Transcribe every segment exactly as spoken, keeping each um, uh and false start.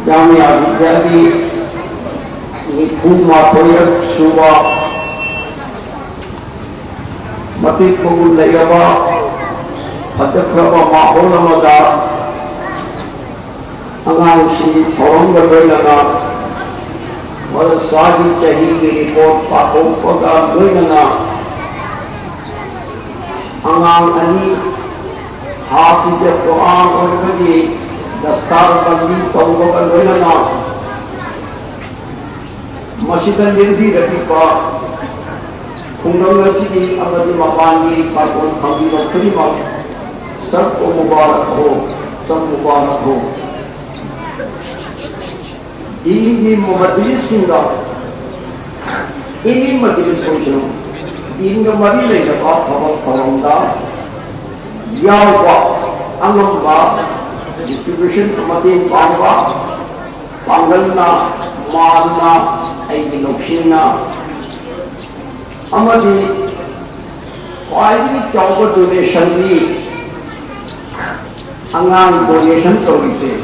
ꯖꯥꯃꯤꯌꯥ ꯕꯤꯗ꯭ꯌꯥꯒꯤ ꯅꯤꯐꯨ ꯃꯥꯊꯣꯏꯔꯛ ꯁꯨꯕ ꯃꯇꯤꯛ ꯃꯒꯨꯟ ꯂꯩꯔꯕ ꯐꯖꯈ꯭ꯔꯕ ꯃꯥꯍꯣꯜ ꯑꯃꯗ ꯑꯉꯥꯡꯁꯤꯡꯒꯤ ꯊꯧꯔꯝꯒ ꯂꯣꯏꯅꯅ ꯃꯗꯔꯁꯥꯒꯤ ꯆꯍꯤꯒꯤ ꯔꯤꯄꯣꯔꯠ ꯄꯥꯊꯣꯛꯄꯒ ꯂꯣꯏꯅꯅ ꯑꯉꯥꯡ ꯑꯅꯤ ꯍꯥꯐꯤꯖ ꯀꯨꯔꯥꯟ ꯑꯣꯏꯕꯒꯤ ꯗꯁꯇꯥꯔ ꯕꯟꯗꯤ ꯇꯧꯕꯒ ꯂꯣꯏꯅꯅ ꯃꯁꯤꯗ ꯂꯦꯡꯕꯤꯔꯛꯂꯤꯕ ꯈꯨꯡꯒꯪ ꯑꯁꯤꯒꯤ ꯑꯃꯗꯤ ꯃꯄꯥꯟꯒꯤ ꯄꯥꯏꯈꯣꯝ ꯊꯝꯕꯤꯕ ꯈꯨꯗꯤꯡꯃꯛ ꯁꯕꯀꯣ ꯃꯨꯕꯥꯔꯛ ꯍꯣ, ꯁꯕ ꯃꯨꯕꯥꯔꯛ ꯍꯣ꯫ ꯗꯤꯟꯒꯤ ꯃꯖꯂꯤꯁꯁꯤꯡꯗ, ꯑꯦꯅꯤ ꯃꯖꯂꯤꯁ ꯑꯣꯏꯁꯅꯨ, ꯗꯤꯟꯒ ꯃꯔꯤ ꯂꯩꯅꯕ ꯊꯕꯛ ꯊꯧꯔꯝꯗ ꯌꯥꯎꯕ, ꯑꯉꯝꯕ ꯗꯤꯁꯇ꯭ꯔꯤꯕ꯭ꯌꯨꯁꯟ ꯃꯇꯦꯡ ꯄꯥꯡꯕ, ꯄꯥꯡꯒꯜꯅ, ꯃꯥꯟꯅ, ꯑꯩꯒꯤ ꯂꯧꯁꯤꯡꯅ, ꯑꯃꯗꯤ ꯈ꯭ꯋꯥꯏꯗꯒꯤ ꯆꯥꯎꯕ ꯗꯣꯅꯦꯁꯟꯗꯤ ꯑꯉꯥꯡ ꯗꯣꯅꯦꯁꯟ ꯇꯧꯔꯤꯁꯦ꯫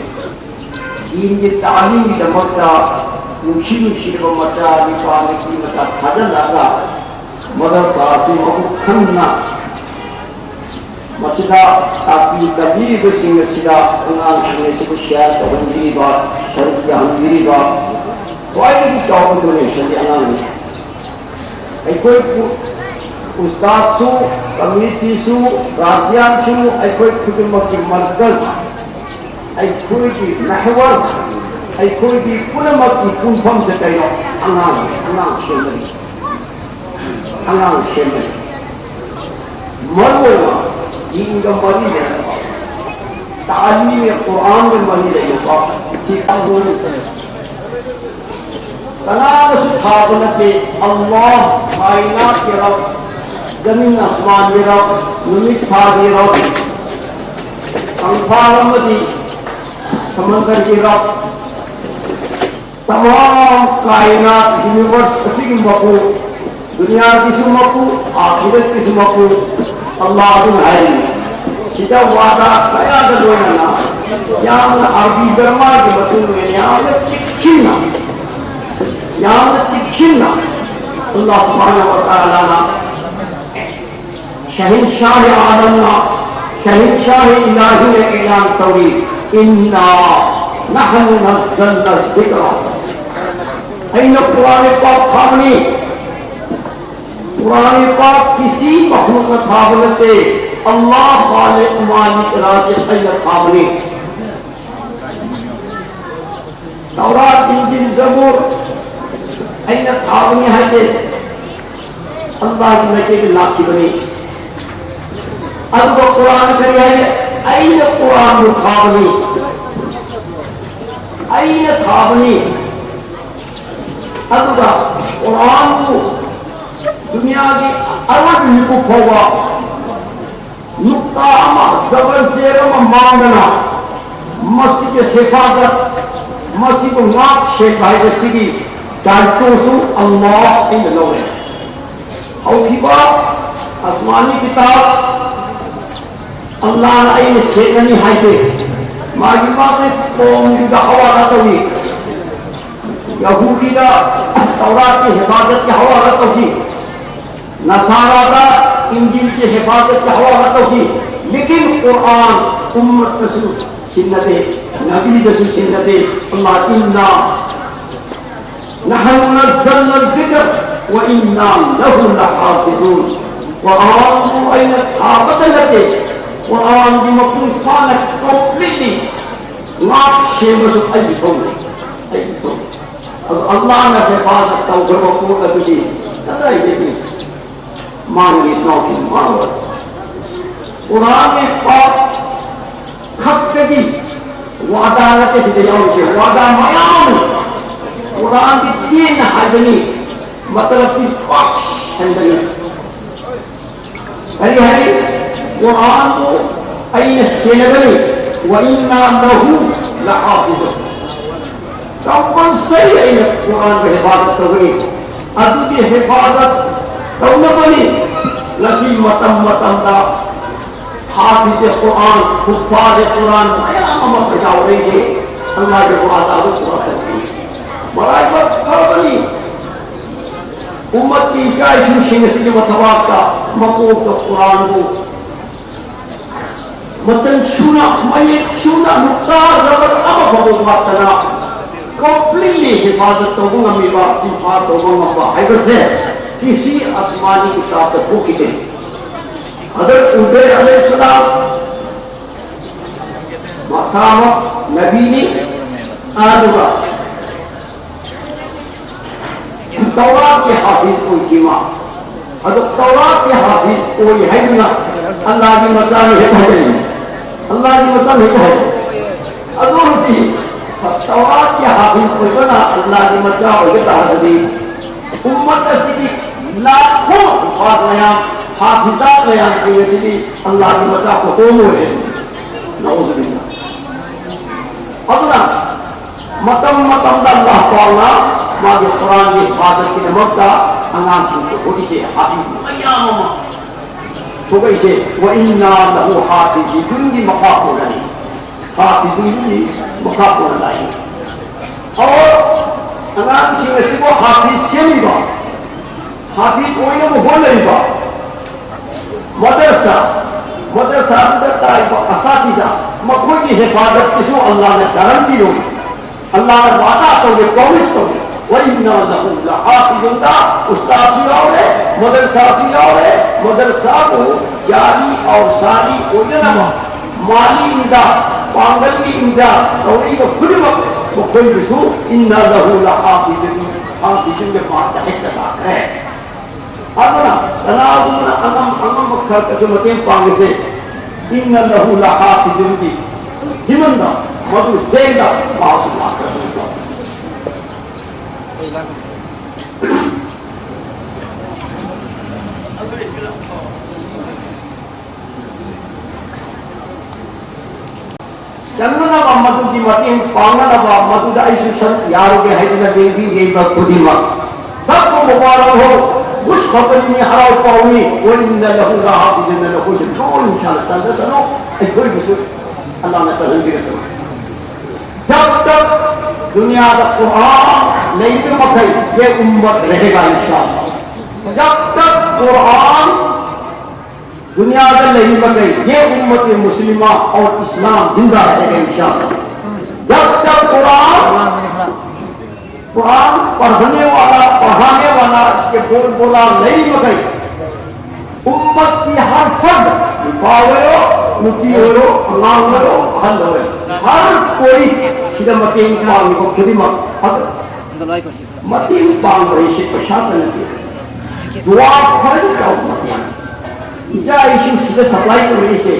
ꯗꯤꯟꯒꯤ ꯇꯥꯂꯤꯝꯒꯤꯗꯃꯛꯇ ꯅꯨꯡꯁꯤ ꯅꯨꯡꯁꯤꯔꯕ ꯃꯆꯥ ꯅꯨꯄꯥ ꯅꯨꯄꯤ ꯃꯆꯥ ꯊꯥꯖꯤꯜꯂꯛꯑꯒ ꯃꯗꯔꯁꯥ ꯑꯁꯤ ꯃꯄꯨꯛ ꯊꯟꯅ ꯃꯁꯤꯗ ꯇꯥꯛꯄꯤ ꯇꯝꯕꯤꯔꯤꯕꯁꯤꯡ ꯑꯁꯤꯗ ꯑꯉꯥꯡꯁꯤꯡ ꯑꯁꯤꯕꯨ ꯁꯤꯌꯥꯔ ꯇꯧꯍꯟꯕꯤꯔꯤꯕ, ꯁꯔꯨꯛ ꯌꯥꯍꯟꯕꯤꯔꯤꯕ ꯈ꯭ꯋꯥꯏꯗꯒꯤ ꯆꯥꯎꯕ ꯗꯣꯅꯦꯁꯟꯗꯤ ꯑꯉꯥꯡꯅꯤ꯫ ꯑꯩꯈꯣꯏ ꯎꯁꯇꯥꯗꯁꯨ, ꯀꯝꯃꯤꯇꯤꯁꯨ, ꯒꯥꯔꯖꯤꯌꯥꯟꯁꯨ, ꯑꯩꯈꯣꯏ ꯈꯨꯗꯤꯡꯃꯛꯀꯤ ꯃꯔꯀꯖ, ꯑꯩꯈꯣꯏꯒꯤ ꯃꯦꯍꯋꯔ, ꯑꯩꯈꯣꯏꯒꯤ ꯄꯨꯝꯅꯃꯛꯀꯤ ꯄꯨꯟꯐꯝꯁꯦ ꯀꯩꯅꯣ? ꯑꯉꯥꯡ, ꯑꯉꯥꯡ ꯁꯦꯝꯕꯅꯤ꯫ ꯑꯉꯥꯡ ꯁꯦꯝꯕꯅꯤ꯫ ꯃꯔꯨꯑꯣꯏꯅ ꯗꯤꯟꯒ ꯃꯔꯤ ꯂꯩꯅꯕ, ꯇꯥꯂꯤꯝ ꯀꯨꯔꯥꯟꯒ ꯃꯔꯤ ꯂꯩꯅꯕ ꯁꯤ ꯀꯅꯥꯅꯁꯨ ꯊꯥꯕ ꯅꯠꯇꯦ꯫ ꯑꯜꯂꯥꯍ, ꯀꯥꯏꯅꯥꯠꯀꯤ ꯔꯕ, ꯖꯃꯤꯟ ꯑꯁꯃꯥꯟꯒꯤ ꯔꯕ, ꯅꯨꯃꯤꯠ ꯊꯥꯒꯤ ꯔꯕ, ꯁꯪꯐꯥꯜ ꯑꯃꯗꯤ ꯁꯃꯟꯗꯔꯒꯤ ꯔꯕ, ꯇꯃꯥꯝ ꯀꯥꯏꯅꯥꯠ ꯌꯨꯅꯤꯚꯔꯁ ꯑꯁꯤꯒꯤ ꯃꯄꯨ, ꯗꯨꯅꯤꯌꯥꯒꯤꯁꯨ ꯃꯄꯨ, ꯑꯥꯈꯤꯔꯠꯀꯤꯁꯨ ꯃꯄꯨ ꯑꯜꯂꯥꯍ ꯑꯗꯨꯅ ꯍꯥꯏꯔꯤ꯫ ꯁꯤꯗ ꯋꯥꯗꯥ ꯀꯌꯥꯗ ꯂꯣꯏꯅꯅ ꯌꯥꯝꯅ ꯑꯔꯕꯤ ꯗꯔꯃꯥꯒꯤ ꯃꯇꯨꯡ ꯑꯣꯏꯅ ꯌꯥꯝꯅ ꯆꯦꯛꯁꯤꯟꯅ, ꯌꯥꯝꯅ ꯆꯦꯛꯁꯤꯟꯅ ꯑꯜꯂꯥꯍ ꯁꯨꯕꯍꯥꯅꯍꯨ ꯋ ꯇꯥꯂꯥꯅ, ꯁꯍꯤꯟꯁꯥꯍ ꯑꯥꯂꯝꯅ, ꯁꯍꯤꯟꯁꯥꯍ ꯏꯂꯥꯍꯤꯅ ꯏꯂꯥꯟ ꯇꯧꯔꯤ, "ꯏꯟꯅꯥ ꯅꯍꯅꯨ ꯅꯖꯖꯜꯅ ꯖꯤꯛꯔ"꯫ ꯑꯩꯅ ꯀꯨꯔꯥꯟ ꯄꯥꯛ ꯊꯥꯕꯅꯤ꯫ ꯀꯨꯔꯥꯟ ꯄꯥꯛ ꯀꯤꯁꯤ ꯃꯈꯂꯨꯛꯅ ꯊꯥꯕ ꯅꯠꯇꯦ, ꯑꯜꯂꯥꯍ ꯈꯥꯂꯤꯛ ꯃꯥꯂꯤꯛ ꯔꯥꯖꯤꯛ ꯑꯩꯅ ꯊꯥꯕꯅꯤ꯫ ꯇꯧꯔꯥꯠ, ꯏꯟꯖꯤꯜ, ꯖꯕꯨꯔ ꯑꯩꯅ ꯊꯥꯕꯅꯤ ꯍꯥꯏꯗꯦ, ꯑꯜꯂꯥꯍꯒꯤ ꯃꯥꯏꯀꯩꯗ ꯂꯥꯛꯈꯤꯕꯅꯤ꯫ ꯑꯗꯨꯒ ꯀꯨꯔꯥꯟ ꯀꯔꯤ ꯍꯥꯏꯒꯦ? "ꯑꯩꯅ ꯀꯨꯔꯥꯟꯕꯨ ꯊꯥꯕꯅꯤ, ꯑꯩꯅ ꯊꯥꯕꯅꯤ"꯫ ꯑꯗꯨꯒ ꯀꯨꯔꯥꯟꯕꯨ ꯗꯨꯅꯤꯌꯥꯒꯤ ꯑꯔꯣꯏꯕ ꯃꯤꯀꯨꯞ ꯐꯥꯎꯕ ꯅꯨꯛꯇꯥ ꯑꯃ, ꯖꯕꯔ ꯖꯦꯔ ꯑꯃ ꯃꯥꯡꯗꯅ ꯃꯁꯤꯒꯤ ꯍꯤꯐꯥꯖꯠ, ꯃꯁꯤꯕꯨ ꯉꯥꯛ ꯁꯦꯟꯕ ꯍꯥꯏꯕꯁꯤꯒꯤ ꯗꯥꯏꯇꯣꯁꯨ ꯑꯜꯂꯥꯍ ꯑꯩꯅ ꯂꯧꯔꯦ꯫ ꯍꯧꯈꯤꯕ ꯑꯁꯃꯥꯅꯤ ꯀꯤꯇꯥꯕ ꯑꯜꯂꯥꯍꯅ ꯑꯩꯅ ꯁꯦꯠꯂꯅꯤ ꯍꯥꯏꯗꯦ, ꯃꯥꯒꯤ ꯃꯥꯒꯤ ꯀꯣꯝꯗꯨꯗ ꯍꯋꯥꯂꯥ ꯇꯧꯏ꯫ ꯌꯍꯨꯗꯤꯗ ꯇꯧꯔꯥꯠꯀꯤ ꯍꯤꯐꯥꯖꯠꯀꯤ ꯍꯋꯥꯂꯥ ꯇꯧꯈꯤ, ꯅꯁꯥꯔꯥꯗ ꯏꯟꯖꯤꯜꯒꯤ ꯍꯤꯐꯥꯖꯠꯀꯤ ꯍꯋꯥꯂꯥ ꯇꯧꯈꯤ꯫ ꯂꯦꯀꯤꯟ ꯀꯨꯔꯥꯟ ꯎꯝꯃꯠꯇꯁꯨ ꯁꯤꯟꯅꯗꯦ, ꯅꯕꯤꯗꯁꯨ ꯁꯤꯟꯅꯗꯦ꯫ ꯑꯜꯂꯥꯍ, "ꯏꯟꯅꯥ ꯅꯍꯅꯨ ꯅꯖꯖꯜꯅ ꯖꯤꯛꯔ ꯋ ꯏꯟꯅꯥ ꯂꯍꯨ ꯂꯍꯥꯐꯤꯖꯨꯟ"꯫ ꯀꯨꯔꯥꯟꯕꯨ ꯑꯩꯅ ꯊꯥꯕꯇ ꯅꯠꯇꯦ, ꯀꯨꯔꯥꯟꯒꯤ ꯃꯄꯨꯡ ꯐꯥꯅ, ꯀꯝꯄ꯭ꯂꯤꯠꯂꯤ ꯉꯥꯛ ꯁꯦꯟꯕꯁꯨ ꯑꯩꯒꯤ ꯊꯧꯅꯤ, ꯑꯩꯒꯤ ꯊꯧꯅꯤ꯫ ꯑꯗꯨ ꯑꯜꯂꯥꯍꯅ ꯍꯤꯐꯥꯖꯠ ꯇꯧꯈ꯭ꯔꯕ ꯄꯣꯠ ꯑꯗꯨꯗꯤ ꯀꯗꯥꯏꯗꯒꯤ ꯃꯥꯡꯒꯦ, ꯉꯥꯎꯈꯤ, ꯃꯥꯡꯂꯣꯏ꯫ ꯀꯨꯔꯥꯟꯒꯤ ꯄꯥꯎ ꯈꯛꯇꯒꯤ ꯋꯥꯗꯥ ꯅꯠꯇꯦ ꯁꯤꯗ ꯌꯥꯎꯔꯤꯁꯦ, ꯋꯥꯗꯥ ꯃꯌꯥꯝ ꯑꯃ꯫ ꯀꯨꯔꯥꯟꯒꯤ ꯇꯦꯟꯅ ꯍꯥꯏꯕꯅꯤ, ꯃꯇꯂꯕꯇꯤ ꯄꯥꯛ ꯁꯟꯕꯅꯤ꯫ ꯀꯔꯤ ꯍꯥꯏ? "ꯀꯨꯔꯥꯟꯕꯨ ꯑꯩꯅ ꯁꯦꯟꯅꯒꯅꯤ, ꯋ ꯏꯟꯅꯥ ꯂꯍꯨ ꯂꯍꯥꯐꯤꯖꯨꯟ"꯫ ꯀꯝꯄꯜꯁꯔꯤ ꯑꯩꯅ ꯀꯨꯔꯥꯟꯕꯨ ꯍꯤꯐꯥꯖꯠ ꯇꯧꯒꯅꯤ꯫ ꯑꯗꯨꯒꯤ ꯍꯤꯐꯥꯖꯠ ꯇꯧꯅꯕꯅꯤ ꯉꯁꯤ ꯃꯇꯝ ꯃꯇꯝꯗ ꯍꯥꯐꯤꯖ ꯀꯨꯔꯥꯟ, ꯍꯨꯐꯥꯖ ꯀꯨꯔꯥꯟ ꯃꯌꯥꯝ ꯑꯃ ꯄꯩꯗꯥ ꯑꯣꯏꯔꯛꯏꯁꯦ ꯑꯜꯂꯥꯍꯒꯤ ꯋꯥꯗꯥꯗ ꯀꯨꯔꯥꯟ ꯇꯝꯕꯤ꯫ ꯃꯔꯥꯏꯕꯛ ꯐꯕꯅꯤ꯫ ꯎꯝꯃꯠꯀꯤ ꯏꯆꯥ ꯏꯁꯨꯁꯤꯡ ꯑꯁꯤꯒꯤ ꯃꯊꯕꯥꯛꯇ ꯃꯀꯣꯛꯇ ꯀꯨꯔꯥꯟꯕꯨ ꯃꯆꯟ ꯁꯨꯅ, ꯃꯌꯦꯛ ꯁꯨꯅ, ꯅꯨꯛꯇꯥ ꯔꯕꯔ ꯑꯃꯐꯥꯎꯕ ꯋꯥꯠꯇꯅ completely ꯍꯤꯐꯥꯖꯠ ꯇꯧꯕ ꯉꯝꯃꯤꯕ, ꯏꯝꯐꯥꯜ ꯇꯧꯕ ꯉꯝꯕ ꯍꯥꯏꯕꯁꯦ ꯀꯤꯁꯤ ꯑꯁꯃꯥꯅꯤ ꯀꯤꯇꯥꯕꯇ ꯊꯣꯛꯈꯤꯗꯦ꯫ ꯍꯖꯔꯠ ꯎꯖꯩꯔ ꯑꯂꯩꯍꯤꯁꯁꯂꯥꯝ ꯃꯁꯥꯃꯛ ꯅꯕꯤꯅꯤ, ꯑꯗꯨꯒ ꯇꯧꯔꯥꯠꯀꯤ ꯍꯥꯐꯤꯖ ꯑꯣꯏꯈꯤꯕ꯫ ꯑꯗꯣ ꯇꯧꯔꯥꯠꯀꯤ ꯍꯥꯐꯤꯖ ꯑꯣꯏ ꯍꯥꯏꯗꯨꯅ ꯑꯜꯂꯥꯍꯒꯤ ꯃꯆꯥꯅꯤ ꯍꯦꯛꯇ ꯍꯥꯏꯖꯜꯂꯤ꯫ ꯑꯜꯂꯥꯍꯒꯤ ꯃꯆꯥꯅꯤ ꯍꯦꯛꯇ ꯍꯥꯏ꯫ ꯑꯗꯨ ꯑꯣꯏꯔꯗꯤ ꯇꯧꯔꯥꯠꯀꯤ ꯍꯥꯐꯤꯖ ꯑꯣꯏꯕꯅ ꯑꯜꯂꯥꯍꯒꯤ ꯃꯆꯥ ꯑꯣꯏꯕ ꯇꯥꯔꯒꯗꯤ ꯎꯝꯃꯠ ꯑꯁꯤꯒꯤ ꯂꯥꯈꯣ ꯍꯨꯐꯥꯖ ꯃꯌꯥꯝ, ꯍꯥꯐꯤꯖꯥꯠ ꯃꯌꯥꯝꯁꯤꯡ ꯑꯁꯤꯗꯤ ꯑꯜꯂꯥꯍꯒꯤ ꯃꯆꯥ ꯈꯛꯇ ꯑꯣꯏꯔꯦ꯫ ꯅꯎꯖꯨꯕꯤꯜꯂꯥ꯫ ꯑꯗꯨꯅ ꯃꯇꯝ ꯃꯇꯝꯗ ꯑꯜꯂꯥꯍ ꯄꯥꯛꯅ ꯃꯥꯒꯤ ꯀꯨꯔꯥꯟꯒꯤ ꯍꯤꯐꯥꯖꯠꯀꯤꯗꯃꯛꯇ ꯑꯉꯥꯡꯁꯤꯡ ꯄꯨꯊꯣꯛꯏꯁꯦ, ꯍꯥꯐꯤꯖ ꯃꯌꯥꯝ ꯑꯃ ꯊꯣꯛꯂꯛꯏꯁꯦ꯫ "ꯋ ꯏꯟꯅꯥ ꯂꯍꯨ ꯍꯥꯐꯤꯖꯨꯟ"ꯒꯤ ꯃꯈꯥ ꯄꯣꯟꯅꯅꯤ꯫ ꯍꯥꯐꯤꯖꯨꯟꯒꯤ ꯃꯈꯥ ꯄꯣꯟꯅ ꯂꯥꯛꯏ꯫ ꯑꯣ, ꯑꯉꯥꯡꯁꯤꯡ ꯑꯁꯤꯕꯨ ꯍꯥꯐꯤꯖ ꯁꯦꯝꯃꯤꯕ, ꯍꯥꯐꯤꯖ ꯑꯣꯏꯅꯕ ꯍꯣꯠꯅꯔꯤꯕ ꯃꯗꯔꯁꯥ, ꯃꯗꯔꯁꯥꯗꯨꯗ ꯇꯥꯛꯏꯕ ꯑꯁꯥꯇꯤꯖꯥ, ꯃꯈꯣꯏꯒꯤ ꯍꯤꯐꯥꯖꯠꯀꯤꯁꯨ ꯑꯜꯂꯥꯍꯅ ꯒꯥꯔꯟꯇꯤ ꯂꯧꯏ꯫ ꯑꯜꯂꯥꯍꯅ ꯋꯥꯗꯥ ꯇꯧꯏ, ꯄ꯭ꯔꯣꯃꯤꯁ ꯇꯧꯏ꯫ "ꯋ ꯏꯟꯅꯥ ꯂꯍꯨ ꯂꯍꯥꯐꯤꯖꯨꯟ"ꯗ ꯎꯁꯇꯥꯗꯁꯨ ꯌꯥꯎꯔꯦ, ꯃꯗꯔꯁꯥꯁꯨ ꯌꯥꯎꯔꯦ, ꯃꯗꯔꯁꯥꯕꯨ ꯌꯥꯔꯤ ꯑꯧꯁꯥꯔꯤ ꯑꯣꯏꯅꯅꯕ ꯃꯥꯂꯤ ꯏꯝꯗꯥꯗ, ꯄꯥꯡꯒꯜꯒꯤ ꯏꯝꯗꯥꯗ ꯇꯧꯔꯤꯕ ꯈꯨꯗꯤꯡꯃꯛ ꯃꯈꯣꯏꯕꯨꯁꯨ "ꯏꯟꯅꯥ ꯂꯍꯨ ꯂꯍꯥꯐꯤꯖꯨꯟ", ꯍꯥꯐꯤꯖꯨꯟꯒꯤ ꯄꯥꯔꯠꯇ ꯍꯦꯛꯇ ꯂꯥꯛꯈ꯭ꯔꯦ꯫ ꯑꯗꯨꯅ ꯀꯅꯥꯒꯨꯝꯕꯅ ꯑꯉꯝ ꯑꯉꯝꯕ ꯈꯔ ꯈꯔꯁꯨ ꯃꯇꯦꯡ ꯄꯥꯡꯉꯤꯁꯦ, "ꯏꯟꯅꯥ ꯂꯍꯨ ꯂꯍꯥꯐꯤꯖꯨꯟ"ꯒꯤ ꯖꯤꯃꯟꯗ, ꯃꯗꯨ ꯆꯦꯡꯗ ꯃꯍꯥꯛꯁꯨ ꯂꯥꯛꯀꯗꯕꯅꯤ꯫ ꯆꯪꯅꯅꯕ, ꯃꯗꯨꯒꯤ ꯃꯇꯦꯡ ꯄꯥꯡꯅꯅꯕ, ꯃꯗꯨꯗ ꯑꯩꯁꯨ ꯁꯔꯨꯛ ꯌꯥꯔꯨꯒꯦ ꯍꯥꯏꯗꯨꯅ ꯂꯦꯡꯕꯤꯔꯤꯕ ꯈꯨꯗꯤꯡꯃꯛ ꯁꯛ ꯃꯨꯕꯥꯔꯛ ꯍꯣ꯫ ꯈꯨꯁ ꯈꯛꯇꯅꯤ, ꯍꯔꯥꯎ ꯄꯥꯎꯅꯤ꯫ "ꯋꯥꯏꯟꯅ ꯂꯍꯨ ꯂꯍꯥꯐꯤꯖꯨꯟ" ꯑꯅ ꯑꯩꯈꯣꯏꯁꯨ ꯂꯣꯏꯅ ꯏꯁꯥꯅ ꯆꯪꯖꯁꯅꯨ, ꯑꯩꯈꯣꯏꯕꯨꯁꯨ ꯑꯜꯂꯥꯍꯅ ꯆꯪꯍꯟꯕꯤꯔꯁꯅꯨ꯫ "ꯖꯕ ꯇꯛ ꯗꯨꯅꯤꯌꯥꯗ ꯀꯨꯔꯥꯟ ꯂꯩꯕ ꯃꯈꯩ ꯌꯦ ꯎꯝꯃꯠ ꯔꯍꯦꯒꯥ ꯏꯟꯁꯥꯑꯜꯂꯥꯍ꯫ ꯖꯕ ꯇꯛ ꯀꯨꯔꯥꯟ ꯗꯨꯅꯤꯌꯥꯗ ꯂꯩꯔꯤꯕ ꯃꯈꯩ ꯌꯦ ꯎꯝꯃꯠ ꯃꯨꯁꯂꯤꯃꯥ ꯑꯣꯔ ꯏꯁꯂꯥꯝ ꯖꯤꯟꯗꯥ ꯔꯍꯦꯒꯥ ꯏꯟꯁꯥꯑꯜꯂꯥꯍ꯫ ꯖꯕ ꯇꯛ ꯀꯨꯔꯥꯟ, ꯀꯨꯔꯥꯟ ꯄꯔꯍꯅꯦ ꯋꯥꯂꯥ, ꯄꯔꯍꯥꯅꯦ ꯋꯥꯂꯥ, ꯏꯁꯀꯦ ꯕꯣꯜ ꯕꯣꯂꯥ ꯂꯩꯔꯤꯕ ꯃꯈꯩ ꯎꯝꯃꯠꯀꯤ ꯍꯔ ꯐꯔꯗ, ꯅꯨꯄꯥ ꯑꯣꯏꯔꯣ, ꯅꯨꯄꯤ ꯑꯣꯏꯔꯣ, ꯑꯉꯥꯡ ꯑꯣꯏꯔꯣ, ꯑꯍꯜ ꯑꯣꯏꯔꯣ, ꯍꯔ ꯀꯣꯏ ꯁꯤꯗ ꯃꯇꯦꯡ ꯄꯥꯡꯉꯤꯕ ꯈꯨꯗꯤꯡꯃꯛ ꯑꯗꯨ ꯃꯇꯦꯡ ꯄꯥꯡꯕ ꯍꯥꯏꯁꯤ ꯄꯩꯁꯥꯇ ꯅꯠꯇꯦ꯫ ꯗꯨꯋꯥ ꯈ꯭ꯋꯥꯏꯗꯒꯤ ꯆꯥꯎꯕ ꯃꯇꯦꯡ꯫ ꯏꯆꯥ ꯏꯁꯨ ꯁꯤꯗ ꯁꯄ꯭ꯂꯥꯏ ꯇꯧꯔꯛꯏꯁꯦ,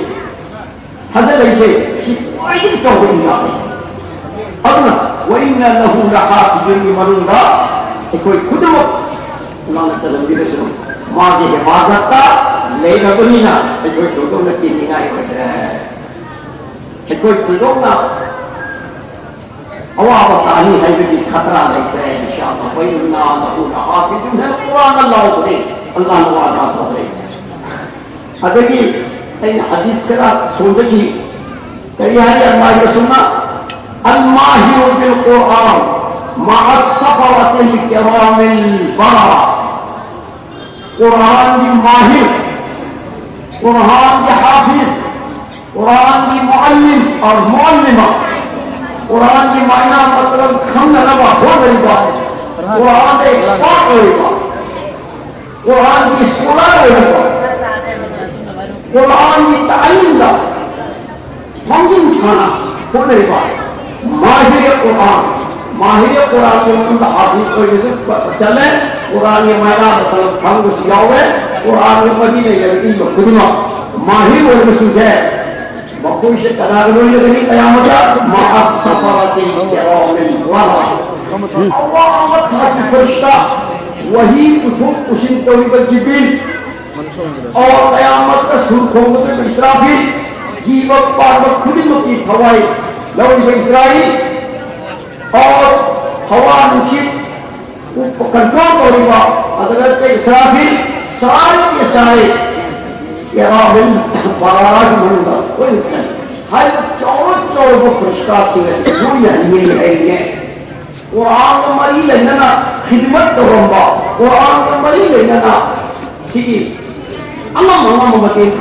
ꯊꯥꯖꯅꯔꯤꯁꯦ, ꯁꯤ ꯈ꯭ꯋꯥꯏꯗꯒꯤ ꯆꯥꯎꯕ ꯏꯟꯁꯥꯐꯅꯤ꯫ ꯑꯗꯨꯅ ꯋꯥꯏꯟꯅ ꯂꯍꯨ ꯂꯍꯥꯐꯤꯖꯨꯟꯒꯤ ꯃꯅꯨꯡꯗ ꯑꯩꯈꯣꯏ ꯈꯨꯗꯤꯡꯃꯛ ꯑꯜꯂꯥꯍꯅ ꯆꯜꯍꯟꯕꯤꯔꯁꯅꯨ꯫ ꯃꯥꯒꯤ ꯍꯤꯐꯥꯖꯠꯇ ꯂꯩꯔꯕꯅꯤꯅ ꯑꯩꯈꯣꯏ ꯊꯣꯏꯗꯣꯛꯅ ꯀꯤꯅꯤꯡꯉꯥꯏ ꯑꯣꯏꯗ꯭ꯔꯦ꯫ ꯑꯩꯈꯣꯏ ꯊꯣꯏꯗꯣꯛꯅ ꯑꯋꯥꯕ ꯇꯥꯅꯤ ꯍꯥꯏꯕꯒꯤ ꯈꯇꯔꯥ ꯂꯩꯇ꯭ꯔꯦ, ꯏꯟꯁꯥ ꯑꯜꯂꯥꯍ꯫ "ꯋꯥꯏꯟꯅ ꯂꯍꯨ ꯂꯍꯥꯐꯤꯖꯨꯟ" ꯍꯥꯏꯅ ꯀꯨꯔꯥꯟꯅ ꯂꯥꯎꯈ꯭ꯔꯦ, ꯑꯜꯂꯥꯍꯅ ꯋꯥꯗꯥ ꯇꯧꯈ꯭ꯔꯦ꯫ ꯑꯗꯒꯤ ꯑꯩꯅ ꯍꯗꯤꯁ ꯈꯔ ꯁꯣꯟꯖꯈꯤ꯫ ꯀꯔꯤ ꯍꯥꯏ ꯑꯜꯂꯥꯍꯒꯤ ꯔꯁꯨꯜꯅ? "ꯑꯜ ꯃꯥꯍꯤꯔꯨ ꯕꯤꯜ ꯀꯨꯔꯥꯟ ꯃꯥ ꯁꯐꯋꯥꯇꯤꯜ ꯀꯤꯔꯥꯃꯤꯜ ꯕꯔꯔꯥ"꯫ ꯀꯨꯔꯥꯟꯒꯤ ꯃꯥꯍꯤꯔ, ꯀꯨꯔꯥꯟꯒꯤ ꯍꯥꯐꯤꯖ, ꯀꯨꯔꯥꯟꯒꯤ ꯃꯨꯑꯜꯂꯤꯝ ꯑꯣꯔ ꯃꯨꯑꯜꯂꯤꯃꯥ, ꯀꯨꯔꯥꯟꯒꯤ ꯃꯥꯏꯅꯥ ꯃꯇꯂꯕ ꯈꯪꯅꯅꯕ ꯍꯣꯠꯅꯔꯤꯕ, ꯀꯨꯔꯥꯟꯗ ꯑꯦꯛꯁꯄꯔꯠ ꯑꯣꯏꯔꯤꯕ, ꯀꯨꯔꯥꯟꯒꯤ ꯁ꯭ꯀꯣꯂꯔ ꯑꯣꯏꯔꯤꯕ, ꯀꯨꯔꯥꯟꯒꯤ ꯇꯥꯂꯤꯝꯗ ꯃꯥꯡꯖꯤꯟ ꯊꯥꯅ ꯍꯣꯠꯅꯔꯤꯕ ꯃꯥꯍꯤꯔ ꯀꯨꯔꯥꯟ, ꯃꯥꯍꯤꯔ ꯀꯨꯔꯥꯟꯒꯤ ꯃꯅꯨꯡꯗ ꯍꯥꯐꯤꯖ ꯑꯣꯏꯕꯁꯨ ꯆꯠꯂꯦ, ꯀꯨꯔꯥꯟꯒꯤ ꯃꯥꯏꯅꯥ ꯃꯇꯂꯕ ꯈꯪꯕꯁꯨ ꯌꯥꯎꯋꯦ, ꯀꯨꯔꯥꯟꯒꯤ ꯃꯔꯤ ꯂꯩꯅꯕ ꯏꯕ ꯈꯨꯗꯤꯡꯃꯛ ꯃꯥꯍꯤꯔ ꯑꯣꯏꯕꯁꯤꯡꯁꯦ ꯃꯈꯣꯏꯁꯦ ꯀꯅꯥꯒ ꯂꯣꯏꯅꯒꯅꯤ? ꯀꯌꯥꯃꯠꯇ ꯃꯥ ꯁꯐꯋꯥꯇꯤꯜ ꯀꯤꯔꯥꯃꯤꯜ ꯕꯔꯔꯥ꯫ ꯑꯋꯥꯡꯕ ꯊꯥꯛꯀꯤ ꯐꯔꯤꯁꯇꯥ, ꯋꯥꯍꯤ ꯄꯨꯊꯣꯛ ꯄꯨꯁꯤꯟ ꯇꯧꯔꯤꯕ ꯖꯤꯕ꯭ꯔꯤꯜ, ꯑꯋꯥꯡ ꯀꯌꯥꯃꯠꯇ ꯁꯨꯔ ꯈꯣꯡꯒꯗꯧꯔꯤꯕ ꯏꯁꯔꯥꯐꯤꯜ, ꯖꯤꯕ ꯄꯥꯟꯕ ꯈꯨꯗꯤꯡꯃꯛꯀꯤ ꯊꯋꯥꯏ ꯂꯧꯔꯤꯕ ꯏꯁꯔꯥꯐꯤꯜ, ꯑꯣꯔ ꯍꯋꯥ ꯅꯨꯡꯁꯤꯠ ꯀꯟꯇ꯭ꯔꯣꯜ ꯇꯧꯔꯤꯕ ꯍꯖꯔꯠ ꯏꯁꯔꯥꯐꯤꯜ, ꯁꯥꯔꯦ ꯁꯥꯔꯦ, ꯀꯤꯔꯥꯃꯤꯜ ꯕꯔꯥꯔꯥꯒꯤ ꯃꯅꯨꯡꯗ ꯂꯣꯏꯅ ꯆꯪꯉꯤ꯫ ꯍꯥꯏꯔꯤꯕ ꯆꯥꯎꯔ ꯆꯥꯎꯔꯕ ꯐꯔꯤꯁꯇꯥꯁꯤꯡ ꯑꯁꯤ ꯂꯣꯏꯅ ꯍꯟꯃꯤꯟꯅꯩ ꯍꯥꯏꯔꯤꯅꯦ꯫ ꯀꯨꯔꯥꯟꯒ ꯃꯔꯤ ꯂꯩꯅꯅ ꯈꯤꯗꯃꯠ ꯇꯧꯔꯝꯕ, ꯀꯨꯔꯥꯟꯒ ꯃꯔꯤ ꯂꯩꯅꯅ ꯁꯤꯒꯤ ꯑꯉꯝ ꯑꯉꯝꯕ ꯃꯇꯦꯡ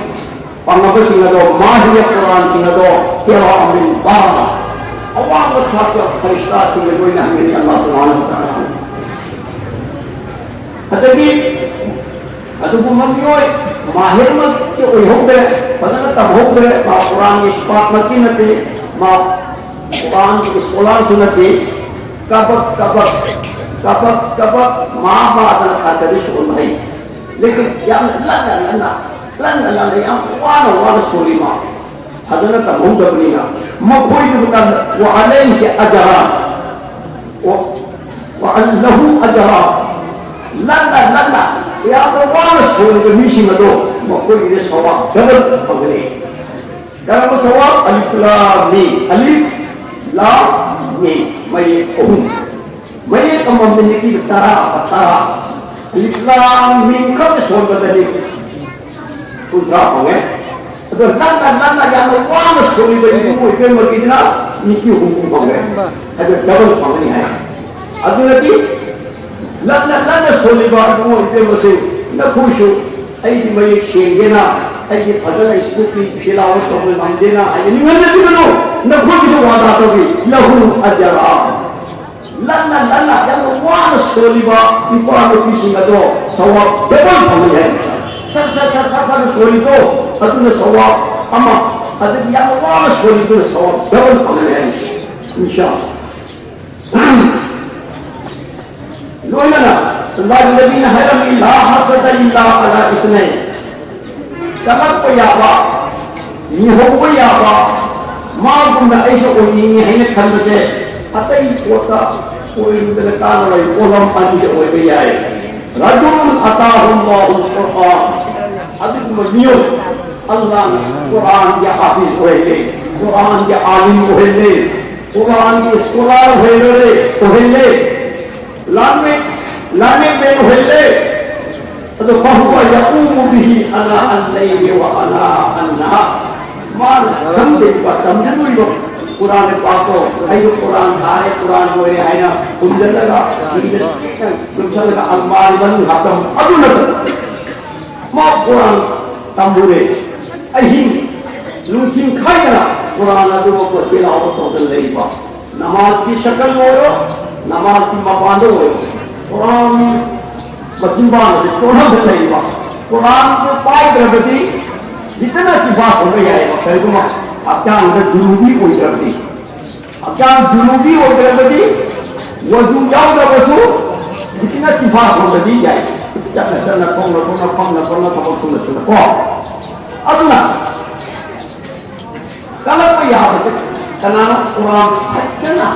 ꯄꯥꯡꯅꯕꯁꯤꯡ ꯑꯗꯣ, ꯃꯥꯍꯤꯌ ꯀꯨꯔꯥꯟꯁꯤꯡ ꯑꯗꯣ, ꯀꯤꯔꯥꯃꯤꯜ ꯕꯔꯥꯔꯥ, ꯑꯋꯥꯡꯕ ꯊꯥꯛꯇ ꯐꯔꯤꯁꯇꯥꯁꯤꯡꯒ ꯂꯣꯏꯅ ꯍꯟꯃꯤꯟꯅꯩ ꯑꯜꯂꯥꯍ ꯁꯨꯕꯍꯥꯅꯍꯨ ꯋ ꯇꯥꯂꯥꯅ꯫ ꯑꯗꯒꯤ ꯑꯗꯨꯒꯨꯝꯕ ꯃꯤꯑꯣꯏ ꯃꯥꯍꯤꯔꯃꯛꯇꯤ ꯑꯣꯏꯍꯧꯗ꯭ꯔꯦ, ꯐꯖꯅ ꯇꯝꯍꯧꯗ꯭ꯔꯦ, ꯃꯥ ꯀꯨꯔꯥꯟꯒꯤ ꯑꯦꯛꯁꯄꯥꯔꯠꯃꯛꯇꯤ ꯅꯠꯇꯦ, ꯃꯥ ꯀꯨꯔꯥꯟꯒꯤ ꯏꯁꯀꯣꯂꯥꯔꯁꯨ ꯅꯠꯇꯦ꯫ ꯀꯕꯛ ꯀꯕꯛ, ꯀꯕꯛ ꯀꯕꯛ ꯃꯥ ꯃꯥꯗꯅ ꯈꯔ ꯈꯔꯗꯤ ꯁꯣꯟꯕ ꯍꯩ꯫ ꯂꯦꯀꯤꯟ ꯌꯥꯝꯅ ꯂꯟꯅ ꯂꯟꯅ, ꯂꯟꯅ ꯂꯟꯅ, ꯌꯥꯝ ꯋꯥꯅ ꯋꯥꯅ ꯁꯣꯜꯂꯤ ꯃꯥ꯫ ꯐꯖꯅ ꯇꯝꯍꯧꯗꯕꯅꯤꯅ꯫ ꯃꯈꯣꯏꯗꯨ ꯀꯥꯟꯗ وعليه أجران، ꯋꯥ-، وعليه أجران꯫ ꯂꯟꯅ ꯂꯟꯅ ꯌꯥꯝꯅ ꯋꯥꯅ ꯁꯣꯜꯂꯤꯕ ꯃꯤꯁꯤꯡ ꯑꯗꯣ ꯃꯈꯣꯏꯒꯤꯗꯤ ꯁꯋꯥꯕ ꯗꯕꯜ ꯐꯪꯒꯅꯤ꯫ ꯀꯔꯝꯕ ꯁꯋꯥꯕ? ꯑꯂꯤꯐ ꯂꯥꯝ ꯃꯤꯝ꯫ ꯑꯂꯤꯐ ꯂꯥꯝ ꯃꯤꯝ꯫ ꯃꯌꯦꯛ ꯑꯍꯨꯝ꯫ ꯃꯌꯦꯛ ꯑꯃꯃꯝꯗ ꯅꯤꯀꯤ ꯇꯔꯥ, ꯇꯔꯥ꯫ ꯑꯂꯤꯐ ꯂꯥꯝ ꯃꯤꯝ ꯈꯛꯇ ꯁꯣꯟꯕꯗꯗꯤ ꯀꯨꯟꯊ꯭ꯔꯥ ꯐꯪꯉꯦ꯫ ꯑꯗꯣ ꯂꯟꯅ ꯂꯟꯅ ꯌꯥꯝꯅ ꯋꯥꯅ ꯁꯣꯜꯂꯤꯕ ꯏꯕꯨꯡꯉꯣ ꯏꯕꯦꯝꯃꯒꯤꯗꯨꯅ ꯅꯤꯀꯤ ꯍꯨꯝꯐꯨ ꯐꯪꯉꯦ꯫ ꯑꯗꯣ ꯗꯕꯜ ꯐꯪꯒꯅꯤ ꯍꯥꯏ꯫ ꯑꯗꯨꯅꯗꯤ ꯂꯟꯅ ꯂꯟꯅ ꯁꯣꯜꯂꯤꯕ ꯏꯕꯨꯡꯉꯣ ꯏꯕꯦꯝꯃꯁꯤꯡ, ꯅꯈꯣꯏꯁꯨ ꯑꯩꯒꯤ ꯃꯌꯦꯛ ꯁꯦꯡꯗꯦꯅ, ꯑꯩꯒꯤ ꯐꯖꯅ ꯁ꯭ꯀꯨꯜꯒꯤ ꯐꯤꯂꯥꯎ ꯇꯧꯕ ꯉꯝꯗꯦꯅ ꯍꯥꯏꯅ ꯅꯤꯡꯍꯟꯅꯕꯤꯒꯅꯨ꯫ ꯅꯈꯣꯏꯒꯤꯁꯨ ꯋꯥꯗꯥ ꯇꯧꯕꯤ꯫ له أجران꯫ ꯂꯟꯅ ꯂꯟꯅ ꯌꯥꯝꯅ ꯋꯥꯅ ꯁꯣꯜꯂꯤꯕ ꯅꯨꯄꯥ ꯅꯨꯄꯤꯁꯤꯡ ꯑꯗꯣ ꯁꯋꯥꯕ ꯗꯕꯜ ꯐꯪꯒꯅꯤ ꯍꯥꯏ꯫ ꯁꯠ ꯁꯠ ꯁꯠ ꯐꯠ ꯐꯠ ꯁꯣꯜꯂꯤꯗꯣ, ꯑꯗꯨꯅ ꯁꯋꯥꯕ ꯑꯃ, ꯑꯗꯒꯤ ꯌꯥꯝꯅ ꯋꯥꯅ ꯁꯣꯜꯂꯤꯗꯨꯅ ꯁꯋꯥꯕ ꯗꯕꯜ ꯐꯪꯒꯅꯤ ꯍꯥꯏ꯫ ꯏꯟꯁꯥ ꯑꯜꯂꯥꯍ꯫ ꯂꯣꯏꯅꯅ ꯂꯥꯏꯔꯦꯝꯕꯤꯅ ꯍꯥꯏꯔꯝꯃꯤ, لا حسد إلا على اثنين꯫ ꯀꯜꯂꯛꯄ ꯌꯥꯕ, ꯃꯤꯍꯧꯕ ꯌꯥꯕ, ꯃꯥꯒꯨꯝꯅ ꯑꯩꯁꯨ ꯑꯣꯏꯅꯤꯡꯉꯤ ꯍꯥꯏꯅ ꯈꯟꯕꯁꯦ ꯑꯇꯩ ꯄꯣꯠꯇ ꯑꯣꯏꯔꯨꯗꯅ ꯀꯥꯟꯅꯔꯣꯏ, ꯄꯣꯠꯂꯝ ꯑꯅꯤꯗ ꯑꯣꯏꯕ ꯌꯥꯏ꯫ رجل آتاه الله القرآن꯫ ꯑꯗꯨꯒꯨꯝꯕ ꯃꯤꯑꯣꯏ, ꯑꯜꯂꯥꯍꯅ ꯀꯨꯔꯥꯟꯒꯤ ꯍꯥꯐꯤꯖ ꯑꯣꯏꯍꯜꯂꯦ, ꯀꯨꯔꯥꯟꯒꯤ ꯑꯥꯂꯤꯝ ꯑꯣꯏꯍꯜꯂꯦ, ꯀꯨꯔꯥꯟꯒꯤ ꯁ꯭ꯀꯣꯂꯥꯔ ꯑꯣꯏꯍꯜꯂꯦ, ꯑꯣꯏꯍꯜꯂꯦ꯫ ꯂꯥꯟꯃꯤ, ꯂꯥꯏꯔꯤꯛ ꯃꯦꯟ ꯑꯣꯏꯍꯜꯂꯦ꯫ ꯑꯗꯣ فهو يقوم به آناء الليل وآناء النهار꯫ ꯃꯥꯅ ꯈꯪꯗꯣꯏꯕ, ꯇꯝꯖꯗꯣꯏꯕ ꯀꯨꯔꯥꯟ ꯄꯥꯛꯇꯣ꯫ ꯑꯩꯁꯨ ꯀꯨꯔꯥꯟ ꯊꯥꯔꯦ, ꯀꯨꯔꯥꯟ ꯂꯣꯏꯔꯦ ꯍꯥꯏꯅ ꯈꯨꯝꯖꯤꯜꯂꯒ, ꯏꯪꯗ ꯆꯦꯠꯅ ꯌꯣꯝꯁꯤꯜꯂꯒ ꯑꯜꯃꯥꯔꯤ ꯃꯅꯨꯡ ꯍꯥꯞꯄ ꯑꯗꯨ ꯅꯠꯇꯕ꯫ ꯃꯥ ꯀꯨꯔꯥꯟ ꯇꯝꯃꯨꯔꯦ꯫ ꯑꯍꯤꯡ ꯅꯨꯡꯊꯤꯟ ꯈꯥꯏꯗꯅ ꯀꯨꯔꯥꯟ ꯑꯗꯨꯃꯛꯄꯨ ꯇꯤꯂꯥꯋꯠ ꯇꯧꯗꯅ ꯂꯩꯕ꯫ ꯅꯃꯥꯖꯀꯤ ꯁꯀꯜ ꯑꯣꯏꯔꯣ, ꯅꯃꯥꯖꯀꯤ ꯃꯄꯥꯟꯗ ꯑꯣꯏꯔꯣ, ꯀꯨꯔꯥꯟ ꯃꯆꯤꯟꯕꯥꯜ ꯑꯁꯤ ꯇꯣꯟꯍꯟꯗꯅ ꯂꯩꯕ꯫ ꯀꯨꯔꯥꯟꯗꯨ ꯄꯥꯏꯗ꯭ꯔꯕꯗꯤ ꯖꯤꯠꯇꯅ ꯆꯤꯟꯐꯥ ꯁꯣꯟꯕ ꯌꯥꯏꯕ, ꯀꯔꯤꯒꯨꯝꯕ ꯍꯛꯆꯥꯡꯗ ꯖꯨꯅꯨꯕꯤ ꯑꯣꯏꯗ꯭ꯔꯕꯗꯤ꯫ ꯍꯛꯆꯥꯡ ꯖꯨꯅꯨꯕꯤ ꯑꯣꯏꯗ꯭ꯔꯒꯗꯤ, ꯋꯖꯨ ꯌꯥꯎꯗ꯭ꯔꯕꯁꯨ ꯖꯤꯠꯇꯅ ꯆꯤꯟꯐꯥ ꯁꯣꯟꯕꯗꯤ ꯌꯥꯏ꯫ ꯆꯠꯅ ꯆꯠꯅ, ꯊꯣꯡꯅ ꯊꯣꯡꯅ, ꯐꯝꯅ ꯐꯝꯅ, ꯊꯕꯛ ꯁꯨꯅ ꯁꯨꯅ ꯀꯣ꯫ ꯑꯗꯨꯅ ꯀꯜꯂꯛꯄ ꯌꯥꯕꯁꯦ ꯀꯅꯥꯅꯣ? ꯀꯨꯔꯥꯟ ꯐꯖꯅ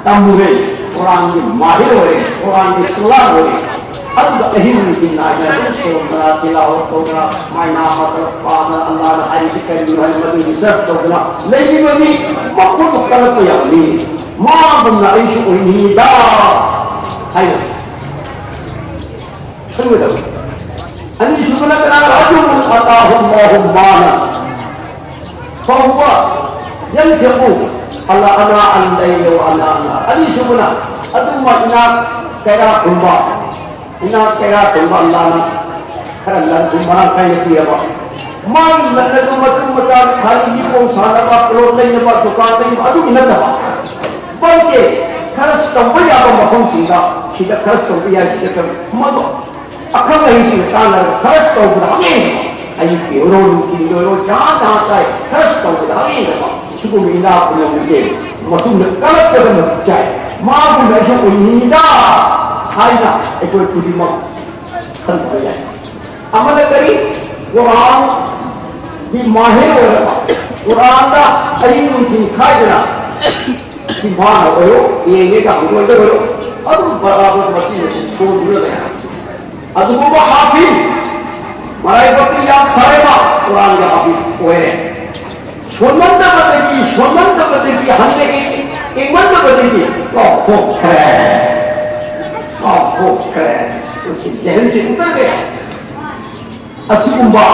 ꯇꯝꯃꯨꯔꯦ, ꯀꯨꯔꯥꯟꯒꯤ ꯃꯥꯍꯤꯔ ꯑꯣꯏꯔꯦ, ꯀꯨꯔꯥꯟꯒꯤ ꯁ꯭ꯀꯣꯂꯥꯔ ꯑꯣꯏꯔꯦ꯫ ꯑꯗꯨꯒ ꯑꯍꯤꯡ ꯅꯨꯡꯊꯤꯜ ꯅꯥꯏꯗꯅ ꯑꯗꯨꯝ ꯁꯣꯟꯗꯅ, ꯇꯤꯂꯥꯋꯠ ꯇꯧꯗꯅ, ꯃꯥꯏ ꯅꯥ ꯐꯠꯇꯅ ꯄꯥꯗꯅ, ꯑꯜꯂꯥꯅ ꯍꯥꯏꯔꯤꯁꯤ ꯀꯔꯤꯅꯣ ꯍꯥꯏꯅ ꯃꯗꯨ ꯔꯤꯁꯔꯆ ꯇꯧꯗꯅ ꯂꯩꯔꯤꯕ ꯃꯤ ꯃꯈꯣꯏꯕꯨ ꯀꯜꯂꯛꯄ ꯌꯥꯕ ꯃꯤ, ꯃꯥꯒꯨꯝꯅ ꯑꯩꯁꯨ ꯑꯣꯏꯅꯤꯡꯉꯤꯗ ꯍꯥꯏꯅ ꯈꯟꯒꯗꯕ꯫ ꯑꯅꯤꯁꯨꯕꯅ ꯀꯅꯥ? رجل آتاه الله مالا فهو ينفق آناء الليل وآناء النهار. ꯑꯅꯤꯁꯨꯕꯅ ꯑꯗꯨꯝꯕ ꯏꯅꯥꯛ ꯀꯩꯔꯥꯛ ꯈꯨꯟꯕ, ꯏꯅꯥꯛ ꯀꯩꯔꯥꯛ ꯈꯨꯟꯕ ꯑꯜꯂꯥꯅ ꯈꯔ ꯂꯟ ꯊꯨꯝ ꯃꯔꯥꯡ ꯀꯥꯏꯅ ꯄꯤꯔꯕ, ꯃꯥꯒꯤ ꯂꯟ ꯑꯗꯨ ꯃꯇꯨꯡ ꯃꯆꯥ ꯊꯥꯔꯤ ꯃꯤꯄꯣꯡ ꯁꯥꯅꯕ, ꯄ꯭ꯂꯣꯠ ꯂꯩꯅꯕ, ꯗꯨꯀꯥꯟ ꯂꯩꯅꯕ ꯑꯗꯨꯒꯤ ꯅꯠꯇꯕ, ꯕꯜꯀꯤ ꯈꯔꯁ ꯇꯧꯕ ꯌꯥꯕ ꯃꯐꯝꯁꯤꯡꯗ, ꯁꯤꯗ ꯈꯔꯁ ꯇꯧꯕ ꯌꯥꯏ, ꯁꯤꯗ ꯈꯔ ꯃꯗꯨ ꯑꯈꯪ ꯑꯍꯩꯁꯤꯡꯅ ꯇꯥꯟꯅꯔꯒ ꯈꯔꯁ ꯇꯧꯕꯗ ꯍꯛꯂꯦꯡꯗꯕ, ꯑꯌꯨꯛꯀꯤ ꯑꯣꯏꯔꯣ, ꯅꯨꯡꯊꯤꯜꯒꯤ ꯑꯣꯏꯔꯣ, ꯖꯍꯥ ꯇꯍꯥ ꯇꯥꯏ, ꯈꯔꯁ ꯇꯧꯕꯗ ꯍꯛꯂꯦꯡꯗꯕ ꯁꯤꯒꯨꯝꯕ ꯏꯅꯥꯛ ꯈꯨꯟꯕ ꯃꯤꯁꯦ ꯃꯇꯨꯡꯗ ꯀꯜꯂꯛꯄꯗ ꯃꯇꯤꯛ ꯆꯥꯏ꯫ ꯃꯥꯒꯨꯝꯕ ꯑꯩꯁꯨ ꯑꯣꯏꯅꯤꯡꯉꯤꯗ ꯍꯥꯏꯅ ꯑꯩꯈꯣꯏ ꯈꯨꯗꯤꯡꯃꯛ ꯈꯟꯊꯕ ꯌꯥꯏ꯫ ꯑꯃꯅ ꯀꯔꯤ? ꯀꯨꯔꯥꯟꯒꯤ ꯃꯥꯍꯤꯔ ꯑꯣꯏꯔꯕ, ꯀꯨꯔꯥꯟꯗ ꯑꯍꯤꯡ ꯅꯨꯡꯊꯤꯜ ꯈꯥꯏꯗꯅ ꯁꯤꯐꯥꯅ ꯑꯣꯏꯔꯣ, ꯌꯦꯡꯉꯦꯒ ꯍꯪꯒꯣꯏꯗ ꯑꯣꯏꯔꯣ, ꯑꯗꯨꯝ ꯕꯔꯥꯕꯔ ꯃꯆꯤ ꯃꯆꯤ ꯁꯣꯟꯗꯨꯅ ꯂꯩ꯫ ꯑꯗꯨꯒꯨꯝꯕ ꯍꯥꯐꯤꯖ, ꯃꯔꯥꯏꯕꯛꯇꯤ ꯌꯥꯝ ꯐꯔꯦꯕ, ꯀꯨꯔꯥꯟꯒꯤ ꯍꯥꯐꯤꯖ ꯑꯣꯏꯔꯦ꯫ ꯁꯣꯟꯃꯟꯗꯕꯗꯒꯤ, ꯁꯣꯟꯃꯟꯗꯕꯗꯒꯤ, ꯍꯟꯗꯛꯀꯤ ꯏꯪꯃꯟꯗꯕꯗꯒꯤ ꯀꯥꯎꯊꯣꯛꯈ꯭ꯔꯦ꯫ ꯀꯥꯎ-, ꯊꯣꯛꯈ꯭ꯔꯦ꯫ ꯑꯩꯈꯣꯏꯒꯤ ꯖꯦꯍꯟꯁꯤ ꯎꯠꯇ꯭ꯔꯒꯦ꯫ ꯑꯁꯤꯒꯨꯝꯕ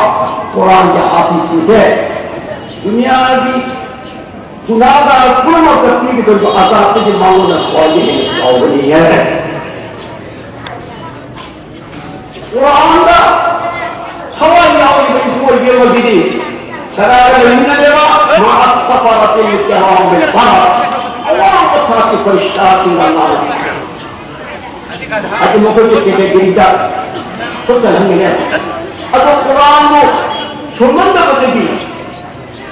ꯀꯨꯔꯥꯟꯒꯤ ꯍꯥꯐꯤꯖꯁꯤꯡꯁꯦ ꯗꯨꯅꯤꯌꯥꯒꯤ ꯒꯨꯅꯥꯒꯥꯔ ꯄꯨꯝꯅꯃꯛꯇ ꯄꯤꯒꯗꯧꯔꯤꯕ ꯑꯖꯥꯕꯇꯒꯤ ꯃꯉꯣꯟꯗ ꯈ꯭ꯋꯥꯏꯗꯒꯤ ꯍꯦꯟꯅ ꯆꯥꯎꯕꯅꯤ ꯍꯥꯏ꯫ ꯀꯨꯔꯥꯟꯗ ꯊꯋꯥꯏ ꯌꯥꯎꯔꯤꯕ ꯏꯕꯨꯡ ꯑꯣꯏꯕꯤꯔꯝꯃꯒꯗꯤ ꯀꯗꯥꯏꯗ ꯂꯩꯃꯤꯟꯅꯒꯦꯕ? ꯃꯥ ꯑꯁꯐꯥꯔꯥꯇꯤꯜ ꯀꯤꯔꯥꯃꯤꯜ ꯕꯔꯔꯥ꯫ ꯑꯋꯥꯡꯕ ꯊꯥꯛꯀꯤ ꯐꯔꯤꯁꯇꯥꯁꯤꯡꯒ ꯃꯥꯅ ꯑꯗꯨ ꯃꯈꯣꯏꯒꯤ ꯀꯦꯇꯦꯒꯣꯔꯤꯗ ꯈꯨꯠ ꯆꯜꯍꯟꯒꯅꯤ꯫ ꯑꯗꯣ ꯀꯨꯔꯥꯟꯕꯨ ꯁꯣꯟꯃꯟꯗꯕꯗꯒꯤ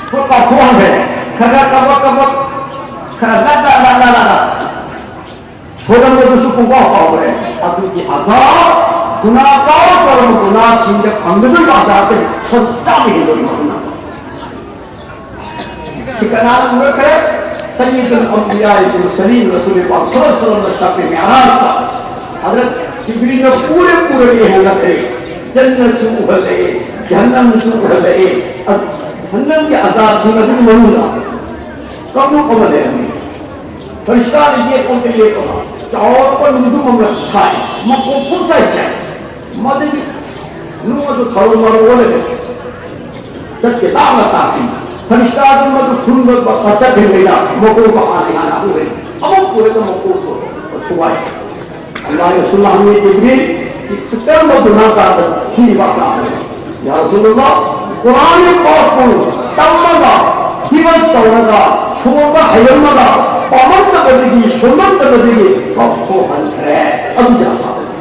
ꯈꯨꯠ ꯀꯥꯎꯊꯣꯛꯍꯟꯈ꯭ꯔꯦ꯫ ꯈꯔ ꯈꯔ ꯀꯕꯛ ꯀꯕꯛ, ꯈꯔ ꯂꯠꯂ ꯂꯠꯂ ꯂꯠꯂ ꯁꯣꯏꯔꯝꯕꯗꯨꯁꯨ ꯄꯨꯡꯀꯥꯎ ꯀꯥꯎꯈ꯭ꯔꯦ꯫ ꯑꯗꯨꯒꯤ ꯑꯖꯥꯕ, ꯒꯨꯅꯥ ꯀꯥꯎ ꯇꯧꯔꯕ ꯒꯨꯅꯥꯁꯤꯡꯗ ꯐꯪꯒꯗꯣꯏꯕ ꯑꯖꯥꯕꯇꯒꯤ ꯁꯔꯨꯛ ꯆꯥꯝꯃ ꯍꯦꯟꯗꯣꯏꯅꯤ ꯃꯁꯤꯅ꯫ ꯁꯤ ꯀꯅꯥꯅ ꯎꯔꯛꯈ꯭ꯔꯦ? ꯁꯌꯤꯗꯨꯜ ꯑꯝꯕꯤꯌꯥ ꯏꯕꯨ ꯁꯂꯤꯝ ꯔꯁꯨꯜ ꯄꯥꯛ ꯁꯜꯂꯜꯂꯥꯍꯨ ꯑꯂꯩꯍꯤ ꯋꯥꯁꯜꯂꯝ ꯁꯥꯐꯤ ꯃꯤꯑꯔꯥꯖꯇ ꯍꯖꯔꯠ ꯖꯤꯕ꯭ꯔꯤꯜꯅ ꯄꯨꯔꯦ ꯄꯨꯔꯒ ꯌꯦꯡꯍꯜꯂꯛꯈ꯭ꯔꯦ꯫ ꯖꯟꯅꯠꯁꯨ ꯎꯍꯜꯂꯛꯑꯦ, ꯖꯍꯟꯅꯝꯁꯨ ꯎꯍꯜꯂꯛꯑꯦ꯫ ꯑꯗꯨ ꯖꯍꯟꯅꯝꯒꯤ ꯑꯖꯥꯕꯁꯤꯡ ꯑꯗꯨꯒꯤ ꯃꯅꯨꯡꯗ ꯀꯥꯡꯂꯨꯞ ꯑꯃ ꯂꯩꯔꯝꯃꯤ꯫ ꯐꯔꯤꯁꯇꯥꯅ ꯌꯦꯛꯄꯗ ꯌꯦꯛꯄ ꯆꯥꯎꯔꯛꯄ ꯅꯨꯡꯗꯨꯝ ꯑꯃ ꯊꯥꯏ, ꯃꯀꯣꯛ ꯄꯨꯡꯆꯥꯏ ꯆꯥꯏ꯫ ꯃꯗꯒꯤ ꯅꯨꯡ ꯑꯗꯨ ꯊꯔꯨ ꯃꯔꯨ ꯑꯣꯜꯂꯒ ꯆꯠꯀꯦ ꯂꯥꯞꯅ ꯇꯥꯈꯤ꯫ ꯐꯔꯤꯁꯇꯥꯗꯨ ꯃꯗꯨ ꯊꯨꯝꯕ ꯆꯠꯈ꯭ꯔꯤꯉꯩꯗ ꯃꯀꯣꯛ ꯍꯥꯟꯅ ꯍꯥꯟꯅ ꯍꯧꯔꯦ꯫ ꯑꯃꯨꯛ ꯄꯨꯔꯒ ꯃꯀꯣꯛꯁꯨ ꯊꯨꯒꯥꯏ꯫ ꯑꯜꯂꯥꯍ ꯔꯁꯨꯜꯅ ꯍꯪꯉꯤ, ꯖꯤꯕ꯭ꯔꯤꯜ, ꯁꯤ ꯀꯔꯝꯕ ꯒꯨꯅꯥꯍꯒꯥꯔꯗ ꯊꯤꯔꯤꯕ ꯑꯖꯥꯕꯅꯣ? ꯌꯥ ꯔꯁꯨꯂꯜꯂꯥꯍ, ꯀꯨꯔꯥꯟꯒꯤ ꯄꯥꯎꯈꯨꯝ ꯇꯝꯃꯒ, ꯍꯤꯐꯖ ꯇꯧꯔꯒ, ꯁꯣꯟꯕ ꯍꯩꯔꯝꯃꯒ, ꯄꯥꯃꯟꯗꯕꯗꯒꯤ, ꯁꯣꯟꯃꯟꯗꯕꯗꯒꯤ ꯀꯥꯎꯊꯣꯛꯍꯟꯈ꯭ꯔꯦ꯫ ꯑꯗꯨꯗꯤ ꯑꯖꯥꯕꯅꯤ꯫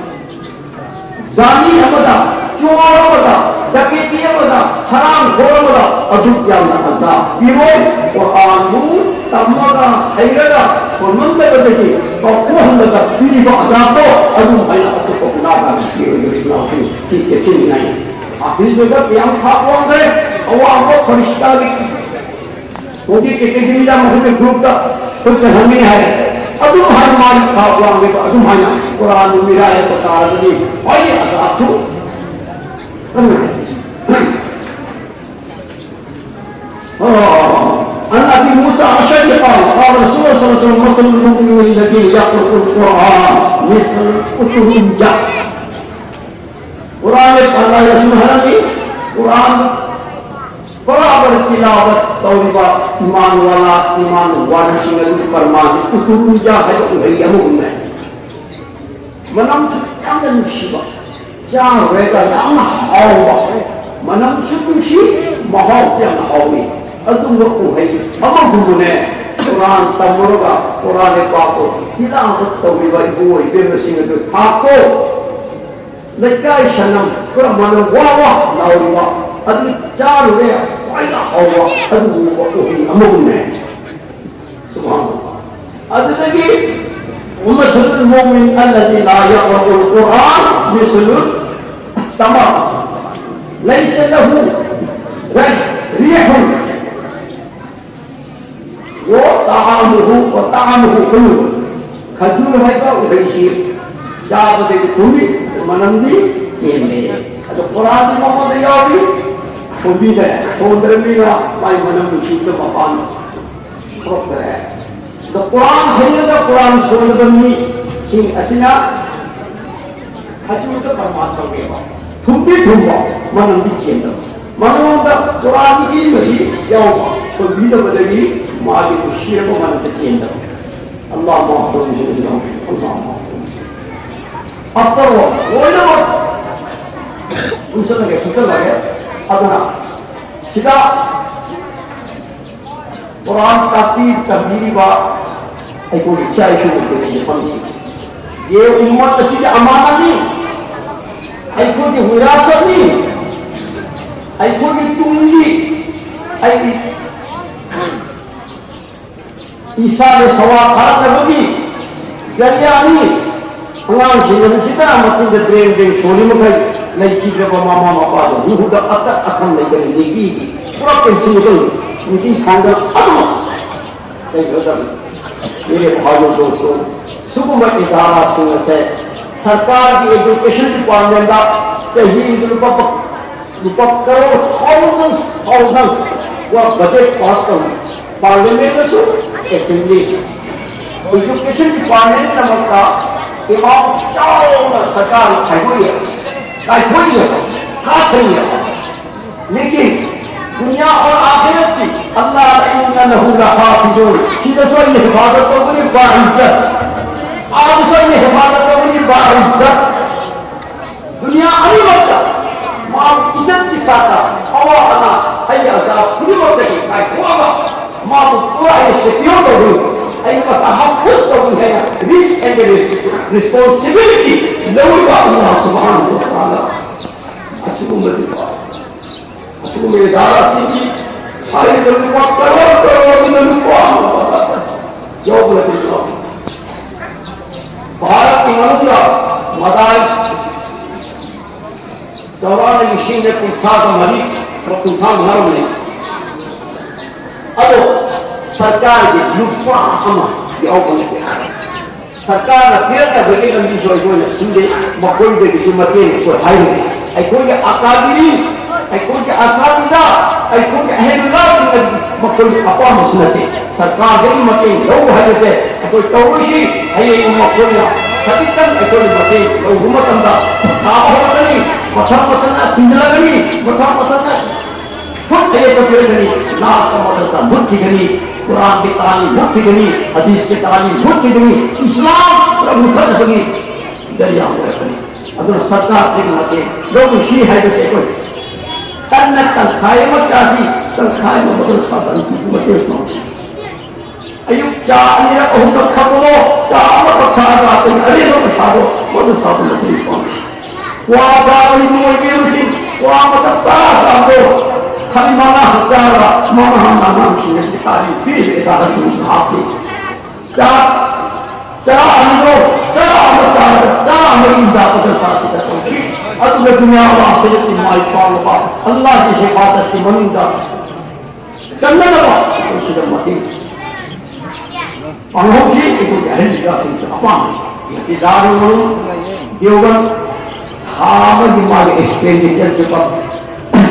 ꯖꯥꯅꯤ ꯑꯃꯗ, ꯆꯣꯔ ꯑꯃꯗ, ꯗꯀꯦꯇꯤ ꯑꯃꯗ, ꯍꯔꯥꯝꯈꯣꯔ ꯑꯃꯗ ꯑꯗꯨꯛ ꯌꯥꯝꯅ ꯑꯖꯥꯕ ꯄꯤꯔꯣꯏ꯫ ꯀꯨꯔꯥꯟꯕꯨ ꯇꯝꯃꯒ, ꯍꯩꯔꯒ, ꯁꯣꯟꯃꯟꯗꯕꯗꯒꯤ ꯀꯥꯎꯊꯣꯛꯍꯟꯕꯗ ꯄꯤꯔꯤꯕ ꯑꯖꯥꯕꯇꯣ ꯑꯗꯨꯝ ꯍꯥꯏꯅ ꯑꯇꯣꯞꯄ ꯒꯨꯅꯥꯍꯒꯥꯔ ꯄꯤꯔꯣꯏꯗꯧꯔꯤꯕ ꯏꯅꯥꯎꯁꯤꯡ꯫ ꯁꯤ ꯆꯦꯛꯁꯤꯟꯅꯤꯡꯉꯥꯏ꯫ ꯍꯥꯐꯤꯖ ꯑꯣꯏꯕ ꯌꯥꯝ ꯊꯥꯛ ꯋꯥꯡꯈ꯭ꯔꯦ꯫ ꯑꯋꯥꯡꯕ ꯐꯔꯤꯁꯇꯥꯒꯤ ꯃꯣꯏꯒꯤ ꯀꯦꯇꯦꯒꯣꯔꯤꯗ ꯃꯈꯣꯏꯒꯤ ꯒ꯭ꯔꯨꯞꯇ ꯈꯨꯠ ꯆꯜꯍꯟꯒꯅꯤ ꯍꯥꯏ꯫ ꯑꯗꯨꯝ ꯍꯥꯏꯅ ꯃꯥꯒꯤ ꯊꯥꯛ ꯋꯥꯡꯂꯤꯕ ꯑꯗꯨꯝ ꯍꯥꯏꯅ ꯀꯨꯔꯥꯟꯕꯨ ꯃꯤꯔꯥꯏꯔꯛꯄ ꯇꯥꯔꯒꯗꯤ ꯃꯣꯏꯒꯤ ꯑꯖꯥꯕꯁꯨ ꯀꯟꯅ ꯍꯥꯏ꯫ آه. عن أبي موسى الأشعري قال، قال رسول الله صلى الله عليه وسلم: مثل المؤمن الذي يقرأ القرآن ꯃꯤꯁ ꯎꯇꯨꯔꯨꯟꯖꯥ꯫ ꯀꯨꯔꯥꯟ ꯄꯥꯟꯕ ꯍꯥꯏꯕꯁꯤꯅ ꯍꯥꯏꯔꯝꯃꯤ, ꯀꯨꯔꯥꯟ ꯕꯔꯥꯕꯔ ꯇꯤꯂꯥꯋꯠ ꯇꯧꯔꯤꯕ ꯏꯃꯥꯟ ꯋꯥꯂꯥ, ꯏꯃꯥꯟ ꯋꯥꯂꯤꯁꯤꯡ ꯑꯗꯨꯒꯤ ꯄꯔꯃꯥꯟ ꯎꯇꯨꯔꯨꯟꯖꯥ ꯍꯥꯏꯕ ꯎꯍꯩ ꯑꯃꯒꯨꯝꯅ꯫ ꯃꯅꯝꯁꯨ ꯌꯥꯝꯅ ꯅꯨꯡꯁꯤꯕ, ꯆꯥꯔꯨꯔꯒ ꯌꯥꯝꯅ ꯍꯥꯎꯕ, ꯃꯅꯝꯁꯨ ꯅꯨꯡꯁꯤ, ꯃꯍꯥꯎꯁꯨ ꯌꯥꯝꯅ ꯍꯥꯎꯏ꯫ ꯑꯗꯨꯒꯨꯝꯕ ꯎꯍꯩ ꯑꯃꯒꯨꯝꯕꯅꯦ꯫ ꯀꯨꯔꯥꯟ ꯇꯝꯃꯨꯔꯒ ꯀꯨꯔꯥꯟ ꯂꯩꯄꯥꯛꯇꯣ ꯇꯤꯂꯥꯋꯠ ꯇꯧꯔꯤꯕ ꯏꯕꯨꯡꯉꯣ ꯏꯕꯦꯝꯃꯁꯤꯡ ꯑꯗꯨ ꯊꯥꯛꯇꯣ ꯂꯩꯀꯥꯏ ꯁꯅꯝ ꯄꯨꯔꯥ ꯃꯅꯝ ꯋꯥ ꯋꯥ ꯂꯥꯎꯔꯤꯕ, ꯑꯗꯨ ꯆꯥꯔꯨꯔꯦ, ꯈ꯭ꯋꯥꯏꯗ ꯍꯥꯎꯕ ꯑꯗꯨꯒꯨꯝꯕ ꯎꯍꯩ ꯑꯃꯒꯨꯝꯅꯦ꯫ ꯁꯨꯕꯍꯥꯅꯜꯂꯥꯍ꯫ ꯑꯗꯨꯗꯒꯤ ومثل المؤمن الذي لا يقرأ القرآن مثل التمر ليس له ريح وطعمه وطعمه حلو. ꯈꯖꯨꯔ ꯍꯥꯏꯕ ꯎꯍꯩꯁꯤ ꯆꯥꯕꯗꯗꯤ ꯊꯨꯝꯃꯤ, ꯃꯅꯝꯗꯤ ꯆꯦꯜꯂꯦ꯫ ꯑꯗꯣ ꯀꯨꯔꯥꯟꯗꯤ ꯃꯉꯣꯟꯗ ꯌꯥꯎꯔꯤ, ꯊꯣꯝꯕꯤꯗ꯭ꯔꯦ꯫ ꯊꯣꯝꯗ꯭ꯔꯕꯅꯤꯅ ꯃꯥꯏ ꯃꯅꯝ ꯅꯨꯡꯁꯤꯕꯗ ꯃꯄꯥꯟ ꯊꯣꯛꯇ꯭ꯔꯦ꯫ ꯑꯗꯣ ꯀꯨꯔꯥꯟ ꯍꯩꯔꯒ ꯀꯨꯔꯥꯟ ꯁꯣꯟꯗꯕ ꯃꯤꯁꯤꯡ ꯑꯁꯤꯅ ꯈꯖꯨꯔꯗ ꯄꯔꯃꯥꯟ ꯇꯧꯒꯦꯕ꯫ ꯊꯨꯝꯗꯤ ꯊꯨꯝꯕ, ꯃꯅꯝꯗꯤ ꯆꯦꯟꯗꯕ꯫ ꯃꯉꯣꯟꯗ ꯀꯨꯔꯥꯟꯒꯤ ꯏꯟꯕꯁꯤ ꯌꯥꯎꯕ, ꯁꯣꯏꯕꯤꯗꯕꯗꯒꯤ ꯃꯥꯒꯤ ꯅꯨꯡꯁꯤꯔꯕ ꯃꯅꯝꯗ ꯆꯦꯟꯗꯕ꯫ ꯑꯜꯂꯥꯍ ꯃꯥꯐ ꯇꯧꯕꯤꯌꯨ, ꯑꯜꯂꯥꯍ ꯃꯥꯐ ꯇꯧꯕꯤꯌꯨ꯫ ꯑꯐꯕ ꯂꯣꯏꯅꯃꯛ ꯄꯨꯟꯁꯤꯜꯂꯒꯦ, ꯁꯨꯞꯆꯜꯂꯒꯦ꯫ ꯑꯗꯨꯅ ꯁꯤꯗ ꯀꯨꯔꯥꯟ ꯇꯥꯛꯄꯤ ꯇꯝꯕꯤꯔꯤꯕ ꯑꯩꯈꯣꯏꯒꯤ ꯏꯆꯥ ꯏꯁꯨ ꯑꯩꯈꯣꯏꯒꯤ ꯐꯝꯃꯤ꯫ ꯌꯦ ꯎꯝꯃꯠ ꯑꯁꯤꯒꯤ ꯑꯃꯥꯅꯠꯅꯤ, ꯑꯩꯈꯣꯏꯒꯤ ꯋꯤꯔꯥꯁꯠꯅꯤ, ꯑꯩꯈꯣꯏꯒꯤ ꯇꯨꯡꯒꯤ, ꯑꯩꯒꯤ ꯏꯁꯥꯒꯤ ꯁꯋꯥ ꯊꯥꯔꯛꯅꯕꯒꯤ ꯖꯔꯤꯌꯥꯅꯤ꯫ ꯑꯉꯥꯡꯁꯤꯡ ꯑꯗꯨ ꯁꯤꯗ ꯃꯆꯤꯟꯗ ꯗ꯭ꯔꯦꯡ ꯗ꯭ꯔꯦꯡ ꯁꯣꯜꯂꯤ ꯃꯈꯩ ꯂꯩꯈꯤꯗ꯭ꯔꯕ ꯃꯃꯥ ꯃꯄꯥꯗ ꯃꯨꯍꯨꯗ ꯑꯀꯛ ꯑꯀꯪ ꯂꯩꯇꯅ ꯅꯤꯡꯇꯤꯒꯤ ꯄꯨꯔꯥ ꯄꯦꯟꯁꯤꯟꯒꯗꯧꯅꯤ꯫ ꯅꯤꯡꯇꯤ ꯈꯥꯡꯗꯅ ꯑꯗꯨꯃꯛ ꯂꯩꯒꯗꯕꯅꯤ꯫ ꯃꯦꯔꯦ ꯚꯥꯏꯌꯣ ꯗꯣꯁꯇꯣ, ꯁꯤꯒꯨꯝꯕ ꯏꯗꯥꯔꯥꯁꯤꯡ ꯑꯁꯦ ꯁꯔꯀꯥꯔꯒꯤ ꯑꯦꯖꯨꯀꯦꯁꯟ ꯗꯤꯄꯥꯔꯠꯃꯦꯟꯗ ꯆꯍꯤꯗ ꯂꯨꯄꯥ ꯂꯨꯄꯥ ꯀꯔꯣꯔ ꯊꯥꯎꯖꯟ ꯊꯥꯎꯖꯟ ꯋꯥ ꯕꯖꯦꯠ ꯄꯥꯁ ꯇꯧꯏ꯫ ꯄꯥꯔꯂꯤꯌꯥꯃꯦꯟꯗꯁꯨ, ꯑꯦꯁꯦꯝꯕ꯭ꯂꯤ, ꯑꯦꯖꯨꯀꯦꯁꯟ ꯗꯤꯄꯥꯔꯠꯃꯦꯟꯒꯤꯗꯃꯛꯇ ꯑꯦꯃꯥꯎꯟ ꯆꯥꯎꯅ ꯁꯔꯀꯥꯔꯅ ꯈꯥꯏꯗꯣꯛꯏ, ꯀꯥꯏꯊꯣꯛꯏ, ꯊꯥꯊꯩ꯫ ꯂꯦꯀꯤꯟ ꯗꯨꯅꯤꯌꯥ ꯑꯣꯔ ꯑꯥꯈꯤꯔꯠꯀꯤ ꯑꯜꯂꯥꯍ ꯏꯟꯅ ꯂꯍꯨ ꯂꯍꯥꯐꯤꯖꯨꯟ꯫ ꯁꯤꯗꯁꯨ ꯑꯩꯅ ꯍꯤꯐꯥꯖꯠ ꯇꯧꯒꯅꯤ ꯕꯥꯏꯖꯠ, ꯑꯥꯗꯁꯨ ꯑꯩꯅ ꯍꯤꯐꯥꯖꯠ ꯇꯧꯒꯅꯤ ꯕꯥꯏꯖꯠ꯫ ꯗꯨꯅꯤꯌꯥ ꯑꯅꯤꯃꯛꯇ ꯃꯥꯕꯨ ꯏꯖꯠꯀꯤ ꯁꯥꯠꯇ ꯑꯋꯥ ꯑꯅꯥ, ꯑꯩ ꯑꯖꯥ ꯈꯨꯗꯤꯡꯃꯛꯇꯒꯤ ꯀꯥꯏꯊꯣꯛꯑꯒ ꯃꯥꯕꯨ ꯄꯨꯔꯥ ꯑꯩꯅ ꯁꯦꯀ꯭ꯌꯣꯔ ꯇꯧꯒꯅꯤ, ꯑꯩꯅ ꯃꯥ ꯇꯍꯐꯨꯖ ꯇꯧꯒꯅꯤ ꯍꯥꯏꯅ risk and responsibility ꯂꯧꯔꯤꯕ ꯑꯜꯂꯥꯍ ꯁꯨꯕꯍꯥꯅꯍꯨ ꯋ ꯇꯥꯂꯥ꯫ ꯑꯁꯤꯒꯨꯝꯕꯗꯤ ꯑꯁꯤꯒꯨꯝꯕ ꯏꯗꯥꯔꯥꯁꯤꯡꯒꯤ ꯍꯥꯏꯔꯤꯕ ꯂꯨꯄꯥ ꯀꯔꯣꯔ ꯀꯔꯣꯔ ꯑꯗꯨꯅ ꯂꯨꯄꯥ ꯑꯃ ꯌꯥꯎꯕ ꯅꯠꯇꯦ꯫ ꯚꯥꯔꯠꯀꯤ ꯃꯅꯨꯡꯗ ꯃꯗꯥꯔꯤꯁ ꯆꯥꯎꯔꯥꯛꯅ ꯂꯤꯁꯤꯡ ꯀꯨꯟꯊ꯭ꯔꯥꯒ ꯃꯔꯤ, ꯀꯨꯟꯊ꯭ꯔꯥ ꯃꯉꯥꯔꯣꯝꯅꯤ꯫ ꯑꯗꯣ ꯁꯔꯀꯥꯔꯒꯤ ꯂꯨꯄꯥ ꯑꯃ ꯌꯥꯎꯕ ꯅꯠꯇꯦ꯫ ꯁꯔꯀꯥꯔꯅ ꯄꯤꯔꯛꯅꯕꯒꯤ ꯂꯝꯕꯤꯁꯨ ꯑꯩꯈꯣꯏꯅ ꯁꯤꯟꯗꯦ, ꯃꯈꯣꯏꯗꯒꯤꯁꯨ ꯃꯇꯦꯡ ꯑꯩꯈꯣꯏ ꯍꯥꯏꯔꯨꯗꯦ꯫ ꯑꯩꯈꯣꯏꯒꯤ ꯑꯀꯥꯕꯤꯔꯤꯟ, ꯑꯩꯈꯣꯏꯒꯤ ꯑꯁꯥꯇꯤꯖꯥ, ꯑꯩꯈꯣꯏꯒꯤ ꯑꯍꯦꯟꯂꯨꯜꯂꯥꯁꯤꯡꯅꯗꯤ ꯃꯈꯣꯏꯒꯤ ꯑꯄꯥꯝꯕꯁꯨ ꯅꯠꯇꯦ꯫ ꯁꯔꯀꯥꯔꯗꯒꯤ ꯃꯇꯦꯡ ꯂꯧꯕ ꯍꯥꯏꯕꯁꯦ ꯑꯩꯈꯣꯏ ꯇꯧꯔꯣꯏꯁꯤ꯫ ꯍꯌꯦꯡ ꯃꯈꯣꯏꯅ ꯈꯖꯤꯛꯇꯪ ꯑꯩꯈꯣꯏꯅ ꯃꯇꯦꯡ ꯂꯧꯕ ꯃꯇꯝꯗ ꯈꯨꯠ ꯊꯥꯕ ꯍꯧꯔꯛꯀꯅꯤ, ꯃꯊꯪ ꯃꯊꯪꯅ ꯊꯤꯡꯖꯤꯜꯂꯛꯀꯅꯤ, ꯃꯊꯪ ꯃꯊꯪꯅ ꯈꯨꯠ ꯊꯦꯛꯄ ꯄꯤꯔꯛꯀꯅꯤ, ꯂꯥꯁꯇ ꯃꯗꯔꯁꯥ ꯃꯨꯠꯈꯤꯒꯅꯤ, ꯀꯨꯔꯥꯟꯒꯤ ꯇꯥꯂꯤꯝ ꯃꯨꯠꯈꯤꯒꯅꯤ, ꯍꯗꯤꯁꯀꯤ ꯇꯥꯂꯤꯝ ꯃꯨꯠꯈꯤꯒꯅꯤ, ꯏꯁꯂꯥꯝ ꯄꯨꯂꯞ ꯃꯨꯠꯊꯠꯅꯕꯒꯤ ꯖꯔꯤꯌꯥ ꯑꯣꯏꯔꯛꯀꯅꯤ꯫ ꯑꯗꯨꯅ ꯁꯔꯀꯥꯔꯗꯒꯤ ꯃꯇꯦꯡ ꯂꯧꯔꯨꯁꯤ ꯍꯥꯏꯕꯁꯦ ꯑꯩꯈꯣꯏ ꯀꯟꯅ ꯇꯪꯈꯥꯏ ꯑꯃ ꯆꯥꯁꯤ, ꯇꯪꯈꯥꯏ ꯑꯃ ꯃꯗꯔꯁꯥ ꯇꯝꯕꯤꯕ ꯃꯇꯦꯡ ꯄꯥꯡꯁꯤ꯫ ꯑꯌꯨꯛ ꯆꯥ ꯑꯅꯤꯔꯛ ꯑꯍꯨꯝꯂꯛ ꯊꯛꯄꯗꯣ, ꯆꯥ ꯑꯃꯈꯛ ꯊꯛꯑꯒ ꯑꯩꯈꯣꯏ ꯑꯔꯦꯝꯕ ꯄꯩꯁꯥꯗꯣ ꯃꯗꯔꯁꯥꯗ ꯃꯇꯦꯡ ꯄꯥꯡꯁꯤ꯫ ꯀ꯭ꯋꯥ ꯆꯥꯕ ꯏꯕꯨꯡ ꯑꯣꯏꯕꯤꯕꯁꯤꯡ, ꯀ꯭ꯋꯥ ꯃꯇꯞ ꯇꯔꯥ ꯆꯥꯕꯗꯣ ꯁꯟ ꯃꯉꯥ ꯈꯛ ꯆꯥꯔꯒ ꯃꯃꯥ ꯃꯍꯥ ꯑꯉꯥꯡꯁꯤꯡ ꯑꯁꯤ ꯇꯥꯔꯤ ꯄꯤꯔꯤꯕ ꯑꯦꯀꯥꯗꯁꯤꯡ ꯍꯥꯞꯄꯤ꯫ ꯆꯥꯛ ꯆꯔꯥ ꯑꯅꯤꯗꯣ ꯆꯔꯥ ꯑꯃ ꯆꯥꯔꯒ ꯆꯔꯥ ꯑꯃꯒꯤ ꯍꯤꯗꯥꯛ ꯑꯗꯨ ꯁꯥꯁꯤꯗ ꯇꯧꯁꯤ꯫ ꯑꯗꯨꯒ ꯗꯨꯅꯤꯌꯥ ꯑꯃ ꯑꯩꯈꯣꯏꯒꯤ ꯃꯥꯏ ꯄꯥꯛꯅꯕ ꯑꯜꯂꯥꯍꯒꯤ ꯍꯤꯐꯥꯖꯠꯀꯤ ꯃꯅꯨꯡꯗ ꯆꯪꯅꯅꯕ ꯑꯩꯈꯣꯏ ꯁꯤꯗ ꯃꯇꯦꯡ ꯄꯥꯡꯍꯧꯁꯤ꯫ ꯑꯩꯈꯣꯏꯒꯤ ꯑꯍꯟ ꯏꯌꯥꯁꯤꯡꯁꯨ ꯑꯄꯥꯝꯕ ꯉꯁꯤ ꯗꯥꯔꯨꯜ ꯎꯂꯨꯝ ꯗꯤꯑꯣꯕꯟ ꯊꯥ ꯑꯃꯒꯤ ꯃꯥꯒꯤ ꯑꯦꯛꯁꯄꯦꯟꯗꯤꯆꯔꯁꯦ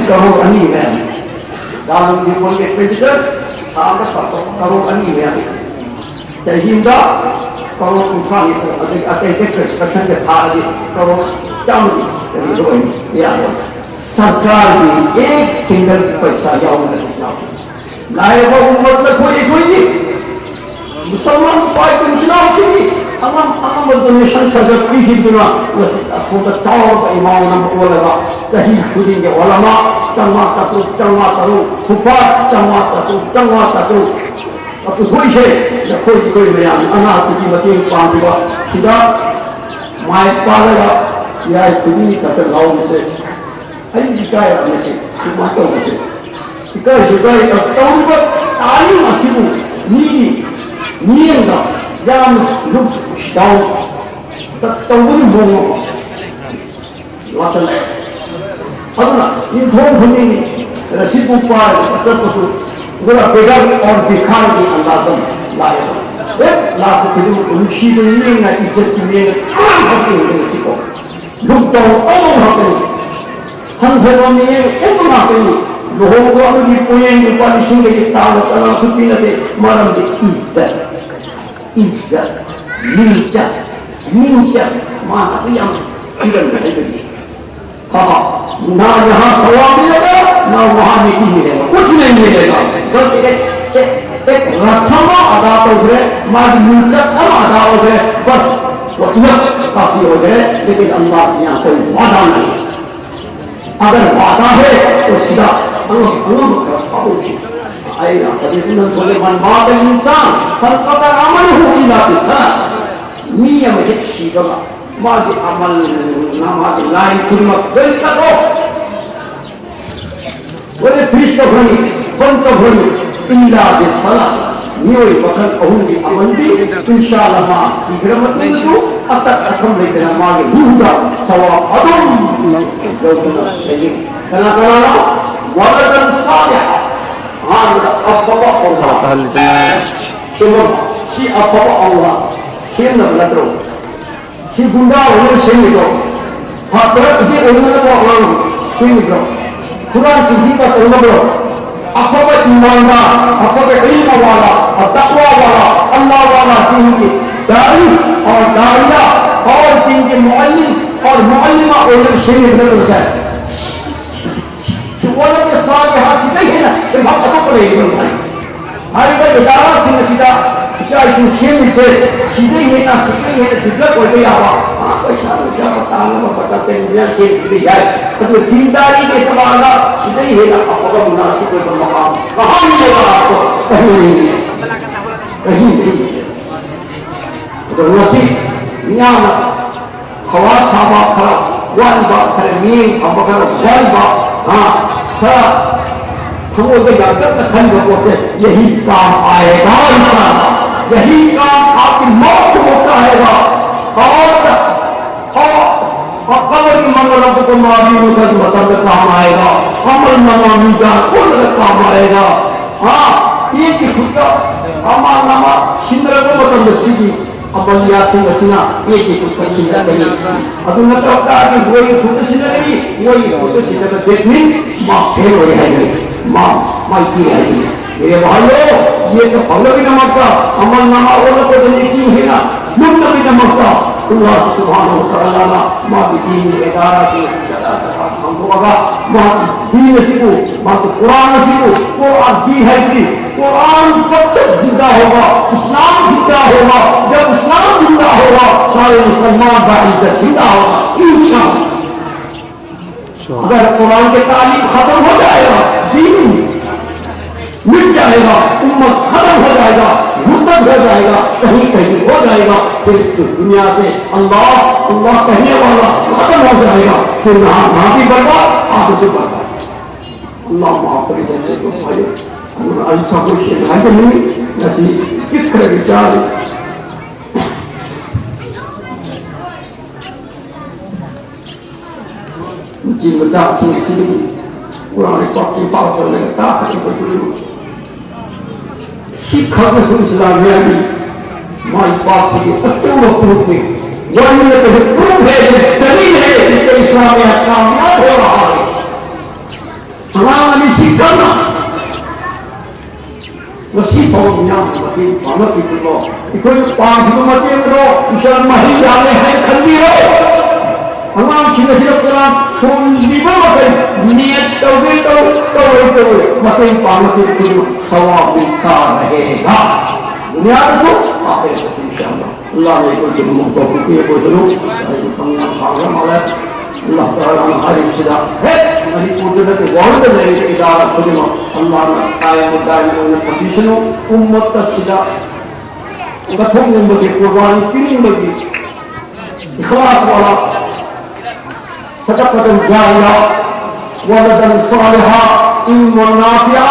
ꯀꯔꯣꯔ ꯑꯅꯤ ꯃꯌꯥꯅꯤ꯫ ꯗꯥꯔꯨꯜ ꯗꯤꯑꯣꯕꯟꯒꯤ ꯑꯦꯛꯁꯄꯦꯟꯗꯤꯆꯔ ꯊꯥ ꯑꯃꯗ ꯀꯔꯣꯔ ꯑꯅꯤ ꯃꯌꯥꯅꯤ꯫ ꯆꯍꯤ ꯑꯃꯗ ꯀꯔꯣꯔ ꯀꯨꯟꯊ꯭ꯔꯥ ꯅꯤꯐꯨ, ꯑꯗꯒꯤ ꯑꯇꯩ ꯑꯇꯩ ꯀꯟꯁꯇ꯭ꯔꯛꯁꯟꯒ ꯊꯥꯔꯗꯤ ꯀꯔꯣꯔ ꯆꯥꯝꯃꯒꯤ ꯀꯔꯤꯒ ꯑꯣꯏꯅꯤ, ꯌꯥꯔꯣꯏ꯫ ꯁꯔꯀꯥꯔꯒꯤ ꯑꯦꯛ ꯁꯤꯡꯒꯜ ꯄꯩꯁꯥ ꯌꯥꯎꯗꯅ ꯌꯥꯎꯗꯦ꯫ ꯂꯥꯏꯔꯕ ꯎꯃꯠ ꯑꯩꯈꯣꯏ, ꯑꯩꯈꯣꯏꯒꯤ ꯃꯨꯁꯜꯃꯥꯟ ꯏꯄꯥ ꯏꯄꯨ ꯏꯆꯤꯟ ꯏꯅꯥꯎꯁꯤꯡꯒꯤ ꯑꯉꯝ ꯑꯉꯝꯕ ꯗꯣꯅꯦꯁꯟ ꯈꯔ ꯈꯔ ꯄꯤꯈꯤꯗꯨꯅ ꯉꯁꯤ ꯑꯁꯣꯝꯗ ꯆꯥꯎꯔꯕ ꯏꯃꯥꯎ ꯑꯃ ꯑꯣꯜꯂꯒ ꯆꯍꯤ ꯈꯨꯗꯤꯡꯒꯤ ꯑꯣꯂꯃꯥ ꯆꯥꯝꯃꯉꯥ ꯆꯥꯇ꯭ꯔꯨꯛ, ꯆꯥꯝꯃꯉꯥ ꯇꯔꯨꯛ, ꯍꯨꯐꯥꯖ ꯆꯥꯝꯃꯉꯥ ꯆꯥꯇ꯭ꯔꯨꯛ, ꯆꯥꯝꯃꯉꯥ ꯆꯥꯇ꯭ꯔꯨꯛ ꯄꯨꯊꯣꯛꯏꯁꯦ ꯅꯈꯣꯏ, ꯑꯩꯈꯣꯏ ꯃꯌꯥꯝ ꯑꯅꯥꯁꯤꯒꯤ ꯃꯇꯦꯡ ꯄꯥꯡꯕꯤꯕ ꯁꯤꯗ ꯃꯥꯏ ꯄꯥꯛꯂꯒ ꯏꯔꯥꯏ ꯈꯨꯗꯤꯡꯒꯤ ꯈꯛꯇ ꯂꯥꯎꯕꯁꯦ ꯑꯩ ꯏꯀꯥꯏꯔꯛꯑꯕꯅꯦ꯫ ꯁꯤ ꯁꯨꯃꯥꯏꯅ ꯇꯧꯕꯁꯦ ꯏꯀꯥꯏꯁꯨ ꯏꯀꯥꯏ꯫ ꯇꯧꯔꯤꯕ ꯇꯥꯔꯤꯕ ꯑꯁꯤꯕꯨ ꯃꯤꯒꯤ ꯃꯤꯠꯌꯦꯡꯗ ꯌꯥꯝꯅ ꯂꯨꯛ ꯗꯥꯎꯟ ꯇꯧꯕꯒꯤ ꯃꯑꯣꯡ ꯑꯃ ꯂꯥꯛꯁꯜꯂꯛꯑꯦ꯫ ꯑꯗꯨꯅ ꯅꯤꯡꯊꯧ ꯈꯨꯗꯤꯡꯒꯤ ꯔꯁꯤꯕꯨ ꯄꯥꯏꯔꯒ ꯆꯠꯄꯁꯨ ꯄꯨꯔꯥ ꯕꯦꯒꯔ ꯑꯣꯟ ꯚꯤꯈꯥꯔꯤꯒꯤ ꯑꯟꯗꯥꯖ ꯑꯃ ꯂꯥꯛꯑꯦꯕ꯫ ꯍꯦꯛ ꯂꯥꯛꯄ ꯈꯨꯗꯤꯡꯃꯛꯇ ꯅꯨꯡꯁꯤꯕ ꯃꯤꯠꯌꯦꯡꯅ, ꯏꯖꯠꯀꯤ ꯃꯤꯠꯌꯦꯡꯅ ꯄꯨꯔꯥ ꯍꯥꯞꯄꯤꯕꯅꯤ ꯁꯤꯀꯣ꯫ ꯂꯨꯛ ꯇꯧ ꯑꯃ ꯍꯥꯞꯄꯤꯕꯅꯤ꯫ ꯍꯟꯊꯕ ꯃꯤꯠꯌꯦꯡ ꯑꯃ ꯍꯥꯞꯄꯤꯕꯅꯤ꯫ ꯂꯨꯍꯣꯡꯕ ꯑꯃꯒꯤ ꯄꯣꯌꯦꯡ ꯂꯨꯄꯥ ꯂꯤꯁꯤꯡꯗꯒꯤ ꯇꯥꯕ ꯀꯅꯥꯁꯨ ꯄꯤꯅꯗꯦ꯫ ꯃꯔꯝꯗꯤ ꯏꯖꯠ, ꯏꯖꯠ, ꯃꯤꯡꯆꯠ, ꯃꯤꯡꯆꯠ꯫ ꯃꯥꯅ ꯑꯗꯨ ꯌꯥꯝ ꯄꯤꯔꯝꯃꯦ ꯍꯥꯏꯕꯅꯤ꯫ ꯍꯥ ꯍꯥ꯫ ना यहाँ सवाब मिलेगा, ना वहाँ नेकी मिलेगा, कुछ नहीं मिलेगा। बस एक, एक, एक रस्म अदा ꯇꯧꯈ꯭ꯔꯦ, ꯃꯥꯒꯤ ꯃꯤꯡꯆꯠ ꯑꯃ ꯑꯗꯥ ꯑꯣꯏꯈ꯭ꯔꯦ, बस वो इतना काफी हो गए, लेकिन अल्लाह के यहाँ कोई वादा नहीं। अगर वादा है तो सीधा हम, हम, ꯑꯩꯅ ꯍꯧꯖꯤꯛ ꯅꯪ ꯊꯣꯛꯂꯦ, من مات الإنسان فانقطع عمله إلا بثلاث꯫ ꯃꯤ ꯑꯃ ꯍꯦꯛ ꯁꯤꯕꯒ ꯃꯥꯒꯤ ꯑꯃꯜ, ꯃꯥꯒꯤ ꯂꯥꯏꯟ ꯈꯨꯗꯤꯡꯃꯛ ꯂꯣꯏ ꯀꯠꯂꯣ꯫ ꯂꯣꯏꯅ ꯐ꯭ꯔꯤꯖ ꯇꯧꯈ꯭ꯔꯅꯤ, ꯕꯟ ꯇꯧꯈ꯭ꯔꯅꯤ꯫ ꯏꯜꯂꯥ ꯕꯤꯁꯂꯥꯁ, ꯃꯤꯑꯣꯏ ꯃꯈꯜ ꯑꯍꯨꯝꯒꯤ ꯑꯃꯜꯗꯤ ꯏꯟꯁꯥ ꯑꯜꯂꯥꯍ ꯃꯥ ꯁꯤꯈ꯭ꯔ ꯃꯇꯨꯡꯗꯁꯨ ꯑꯇꯠ ꯑꯊꯝ ꯂꯩꯇꯅ ꯃꯥꯒꯤ ꯔꯨꯍꯗ ꯁꯋꯥꯕ ꯑꯗꯨꯝ ꯂꯧꯗꯨꯅ ꯂꯩꯒꯅꯤ꯫ ꯀꯅꯥ ꯀꯅꯥꯅꯣ? ولدا صالحا, ꯑꯍꯥꯟꯕꯗ ꯑꯐꯕ ꯑꯣꯖꯥ꯫ ꯁꯦꯝꯕ, ꯁꯤ ꯑꯐꯕ ꯑꯣꯖꯥ ꯁꯦꯝꯅꯕ ꯅꯠꯇ꯭ꯔꯣ? ꯁꯤ ꯒꯨꯟꯗꯥ ꯑꯣꯏꯅ ꯁꯦꯝꯃꯤꯕ꯭ꯔꯣ? ꯍꯥ, ꯗ꯭ꯔꯒ ꯑꯦꯗꯤꯛ ꯑꯣꯏꯅꯅꯕ ꯑꯉꯥꯡ ꯁꯦꯝꯃꯤꯕ꯭ꯔꯣ? ꯍꯨꯔꯥꯟ ꯆꯤꯟꯊꯤꯕ ꯇꯧꯅꯕ꯭ꯔꯣ? ꯑꯐꯕ ꯏꯃꯥꯟꯗꯥꯔ, ꯑꯐꯕ ꯏꯜꯃ ꯋꯥꯂꯥ, ꯇꯛꯋꯥ ꯋꯥꯂꯥ, ꯑꯜꯂꯥꯍ ꯋꯥꯂꯥ, ꯗꯤꯟꯒꯤ ꯗꯥꯏ ꯑꯣꯔ ꯗꯥꯏꯌꯥ ꯑꯣꯔ ꯗꯤꯟꯒꯤ ꯃꯨꯑꯜꯂꯤꯝ ꯑꯣꯔ ꯃꯨꯑꯜꯂꯤꯃꯥ ꯑꯣꯏꯅꯕ ꯁꯦꯝꯃꯤꯕ ꯅꯠꯇ꯭ꯔꯣ ꯁꯦ? ꯁꯤ ꯋꯥꯂꯗ ꯁꯥꯂꯤꯍꯥ ꯁꯤꯗꯩ ꯍꯦꯟꯅ ꯁꯦꯟꯐꯝ ꯑꯇꯣꯞꯄ ꯂꯩꯔꯤꯕ? ꯍꯥꯏꯔꯤꯕ ꯏꯗꯥꯔꯥꯁꯤꯡ ꯑꯁꯤꯗ ꯏꯆꯥ ꯏꯁꯨ ꯁꯦꯝꯃꯤꯁꯦ ꯁꯤꯗꯩ ꯍꯦꯟꯅ, ꯁꯤꯗꯩ ꯍꯦꯟꯅ ꯗꯤꯕ꯭ꯂꯞ ꯑꯣꯏꯕ ꯌꯥꯕ, ꯑ, ꯄꯩꯁꯥ ꯅꯨꯡꯁꯥ ꯇꯥꯅꯕ ꯄ꯭ꯔꯗꯛꯇ ꯁꯦꯝꯕꯤꯕ ꯌꯥꯏ꯫ ꯑꯗꯨ ꯗꯤꯟꯗꯥꯔꯤꯒꯤ ꯑꯦꯇꯕꯥꯔꯗ ꯁꯤꯗꯩ ꯍꯦꯟꯅ ꯑꯐꯕ ꯃꯨꯅꯥꯁꯤꯕ ꯑꯣꯏꯕ ꯃꯐꯝ ꯑꯍꯥꯟꯕ ꯂꯥꯛꯄ ꯀꯔꯤ ꯂꯩꯔꯤ? ꯀꯔꯤ ꯂꯩꯔꯤ? ꯑꯗꯣ ꯉꯁꯤ ꯃꯤꯌꯥꯝꯅ ꯍꯋꯥ ꯁꯥꯕ ꯈꯔ ꯋꯥꯠꯂꯤꯕ, ꯈꯔ ꯃꯤꯠꯌꯦꯡ ꯊꯝꯕ ꯈꯔ ꯋꯥꯠꯂꯤꯕ, ꯍꯥ, ꯈꯔ ꯊꯃꯣꯏꯗ ꯌꯥꯝꯇꯛꯅ ꯈꯟꯕ ꯄꯣꯠꯁꯦ, "यही काम आएगा इंशाअल्लाह, यही काम आपकी मौत को मुक्ता आएगा।" और, और, और कब्र की मंगलों को माफी उठा के मतलब काम आएगा, अमल नामा मीज़ान उनका काम आएगा। हाँ, ये कि खुद का अमल नामा सिंदर को मतलब सीधी ꯑꯃꯜ ꯌꯥꯠꯁꯤꯡ ꯑꯁꯤꯅ ꯃꯤꯒꯤ ꯈꯨꯠꯇ ꯁꯤꯟꯅꯕꯅꯤ꯫ ꯑꯗꯨ ꯅꯠꯇꯕ ꯇꯥꯔꯗꯤ ꯃꯣꯏꯒꯤ ꯈꯨꯠꯇ ꯁꯤꯟꯅꯒꯅꯤ, ꯃꯣꯏꯒꯤ ꯈꯨꯠꯇ ꯁꯤꯟꯅꯕ ꯗꯦꯠ ꯃꯤꯟ ꯃꯥ ꯐꯦꯜ ꯑꯣꯏ ꯍꯥꯏꯒꯅꯤ, ꯃꯥ ꯃꯥꯏꯊꯤ ꯍꯥꯏꯒꯅꯤ꯫ ꯃꯤꯔꯦ ꯚꯥꯏꯌꯣ, ꯌꯦꯠꯇ ꯐꯪꯅꯕꯒꯤꯗꯃꯛꯇ ꯑꯃꯜ ꯅꯥꯃꯥ ꯑꯣꯜꯂꯛꯄꯗ ꯅꯤꯡꯁꯤꯡ ꯍꯦꯟꯅ ꯂꯨꯝꯅꯕꯒꯤꯗꯃꯛꯇ ꯑꯜꯂꯥꯍ ꯁꯨꯕꯍꯥꯅꯍꯨ ꯋ ꯇꯥꯂꯥꯅ ꯃꯥꯒꯤ ꯗꯤꯟꯒꯤ ꯏꯗꯥꯔꯥꯁꯤꯡ ꯑꯁꯤ ꯖꯒꯥ ꯖꯒꯥ ꯈꯪꯗꯣꯛꯑꯒ ꯃꯥꯒꯤ ꯗꯤꯟ ꯑꯁꯤꯕꯨ, ꯃꯥꯒꯤ ꯀꯨꯔꯥꯟ ꯑꯁꯤꯕꯨ, ꯀꯨꯔꯥꯟ ꯗꯤꯟ ꯍꯥꯏꯕꯗꯤ ꯀꯨꯔꯥꯟ ꯀꯕ ꯇꯛ ꯖꯤꯟꯗꯥ ꯍꯣꯒꯥ, ꯏꯁꯂꯥꯝ ꯖꯤꯟꯗꯥ ꯍꯣꯒꯥ, ꯖꯕ ꯏꯁꯂꯥꯝ ꯖꯤꯟꯗꯥ ꯍꯣꯒꯥ, ꯁꯥꯔꯦ ꯃꯨꯁꯜꯃꯥꯟ ꯀꯥ ꯏꯖꯠ ꯖꯤꯟꯗꯥ ꯍꯣꯒꯥ, ꯏꯟꯁꯥꯑꯜꯂꯥꯍ꯫ अगर कुरान के तालीम खत्म हो जाएगा, दीन मिट जाएगा, उम्मत खत्म हो जाएगा, मुर्तद हो जाएगा, कहीं कहीं हो जाएगा, फिर दुनिया से अल्लाह, अल्लाह कहने वाला खत्म हो जाएगा, फिर वहां, वहां भी बर्बाद, आगे से बर्बाद। अल्लाह माफ करे, जैसे तो भाई, हम ऐसा कोई शेर है कि नहीं, ऐसी किस तरह विचार। ꯃꯆꯤꯟ ꯃꯆꯥꯁꯤꯡ ꯑꯁꯤꯗꯒꯤ ꯀꯨꯔꯥꯟ ꯄꯥꯎꯆꯦ ꯄꯥꯎ ꯆꯠꯂꯒ ꯇꯥꯛꯀꯗꯕꯗꯨ ꯁꯤ ꯈꯛꯅꯁꯨ ꯏꯁꯂꯥꯃꯤꯌꯥꯒꯤ ꯃꯥꯏ ꯄꯥꯛꯄꯒꯤ ꯑꯆꯧꯕ ꯄ꯭ꯔꯨꯐꯅꯤ꯫ ꯋꯥꯔꯤ ꯅꯠꯇꯦ, ꯄ꯭ꯔꯨꯐ ꯍꯦ, ꯗꯂꯤꯜ ꯍꯦ, ꯏꯁꯂꯥꯃꯤꯌꯥ ꯀꯥꯃꯤꯌꯥꯕ ꯍꯣ ꯔꯍꯥ ꯍꯦ꯫ ꯑꯉꯥꯡ ꯑꯅꯤ ꯁꯤ ꯀꯟꯅ ꯉꯁꯤ ꯐꯥꯎꯕ ꯃꯤꯌꯥꯝꯒꯤ ꯃꯇꯦꯡ ꯄꯥꯡꯂꯛꯂꯤꯕꯀꯣ꯫ ꯑꯩꯈꯣꯏꯅ ꯄꯥꯡꯈꯤꯕ ꯃꯇꯦꯡꯗꯣ ꯏꯁꯣꯔ ꯃꯍꯩ ꯌꯥꯜꯂꯦ ꯍꯥꯏꯅ ꯈꯟꯕꯤꯔꯣ꯫ ꯑꯉꯥꯡꯁꯤꯡ ꯑꯁꯤꯗ ꯀꯅꯥ ꯁꯣꯟꯈꯤꯕ ꯃꯈꯩ ꯅꯦꯠ ꯇꯧꯒꯦ ꯇꯧ, ꯇꯧꯔꯣꯏ ꯇꯧꯔꯣꯏ, ꯃꯇꯦꯡ ꯄꯥꯡꯂꯛꯈꯤꯕꯗꯨ ꯁꯋꯥꯕꯤ ꯀꯥꯔꯍꯦꯒ꯫ ꯗꯨꯅꯤꯌꯥꯗꯁꯨ ꯑꯥꯈꯤꯔꯠꯇꯁꯨ ꯏꯟꯁꯥ ꯑꯜꯂꯥꯍ꯫ ꯑꯜꯂꯥꯍꯅ ꯑꯩꯈꯣꯏ ꯈꯨꯗꯤꯡꯃꯛ ꯇꯧꯕꯤꯕ ꯑꯣꯏꯁꯅꯨ꯫ ꯑꯩ ꯃꯇꯝ ꯌꯥꯝ ꯁꯥꯡꯈ꯭ꯔ ꯃꯥꯜꯂꯦ꯫ ꯑꯜꯂꯥꯍ ꯇꯥꯂꯥꯅ ꯍꯥꯏꯔꯤꯕꯁꯤꯗ ꯍꯦꯛ ꯃꯅꯤꯄꯨꯔꯗ ꯅꯠꯇꯦ, ꯋꯥꯔꯜꯗ ꯂꯩꯔꯤꯕ ꯏꯗꯥꯔꯥ ꯈꯨꯗꯤꯡꯃꯛ ꯑꯜꯂꯥꯍꯅ ꯀꯥꯏꯃ ꯗꯥꯏꯃ ꯑꯣꯏꯅ ꯊꯝꯕꯤꯁꯅꯨ꯫ ꯎꯝꯃꯠ ꯑꯁꯤꯗ ꯀꯠꯊꯣꯛꯅꯤꯡꯕꯒꯤ, ꯀꯨꯔꯕꯥꯅꯤ ꯄꯤꯅꯤꯡꯕꯒꯤ ꯏꯈ꯭ꯂꯥꯁ ꯋꯥꯂꯥ ꯁꯗꯀꯇꯨꯜ ꯖꯥꯔꯤꯌꯥ, ꯋꯂꯗꯟ ꯁꯥꯂꯤꯍꯥ, ꯏꯜꯃꯨꯟ ꯅꯥꯐꯤꯌꯥ,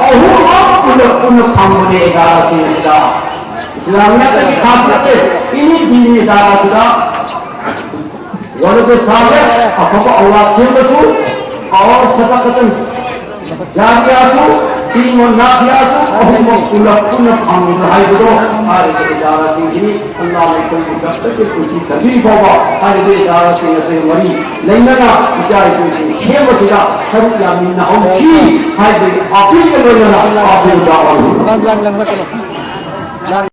ꯑꯍꯨꯝꯃꯛ ꯄꯨꯟꯅ, ꯄꯨꯟꯅ ꯐꯪꯕꯅꯦ ꯏꯗꯥꯔꯥꯁꯤꯡ ꯑꯁꯤꯗ꯫ ꯏꯁꯂꯥꯃꯤꯌꯥꯗꯒꯤ ꯈꯥꯁ ꯅꯠꯇꯦ, ꯑꯦꯅꯤ ꯗꯤꯅꯤ ꯏꯗꯥꯔꯥꯁꯤꯗ ꯋꯂꯗ ꯁꯥꯂꯤꯍ, ꯑꯐꯕ ꯑꯧꯂꯥꯗ ꯁꯦꯝꯕꯁꯨ, ꯑꯧꯔ ꯁꯗꯀꯇꯨꯜ ꯖꯥꯔꯤꯌꯥꯁꯨ, ꯏꯜꯃꯨꯟ ꯅꯥꯐꯤꯌꯥꯁꯨ ꯑꯍꯨꯝꯃꯛ ꯄꯨꯂꯞ ꯄꯨꯟꯅ ꯐꯪꯕ ꯍꯥꯏꯕꯗꯣ ꯍꯥꯏꯔꯤꯕ ꯏꯗꯥꯔꯥꯁꯤꯡꯁꯤꯅꯤ꯫ ꯑꯜꯂꯥꯍꯅ ꯑꯩꯈꯣꯏꯒꯤ ꯀꯛꯇꯒꯤ ꯄꯨꯟꯁꯤ ꯊꯝꯕꯤꯔꯤ ꯐꯥꯎꯕ ꯍꯥꯏꯔꯤꯕ ꯏꯗꯥꯔꯥꯁꯤꯡ ꯑꯁꯤꯒ ꯃꯔꯤ ꯂꯩꯅꯅ ꯏꯆꯥ ꯏꯁꯨꯁꯤꯡ ꯁꯦꯝꯕꯁꯤꯗ ꯁꯔꯨꯛ ꯌꯥꯃꯤꯟꯅꯍꯧꯁꯤ ꯍꯥꯏꯕꯒꯤ ꯑꯥꯄꯤꯜꯒ ꯂꯣꯏꯅꯅ ꯑꯥꯄꯤꯜ ꯗꯥꯋꯥ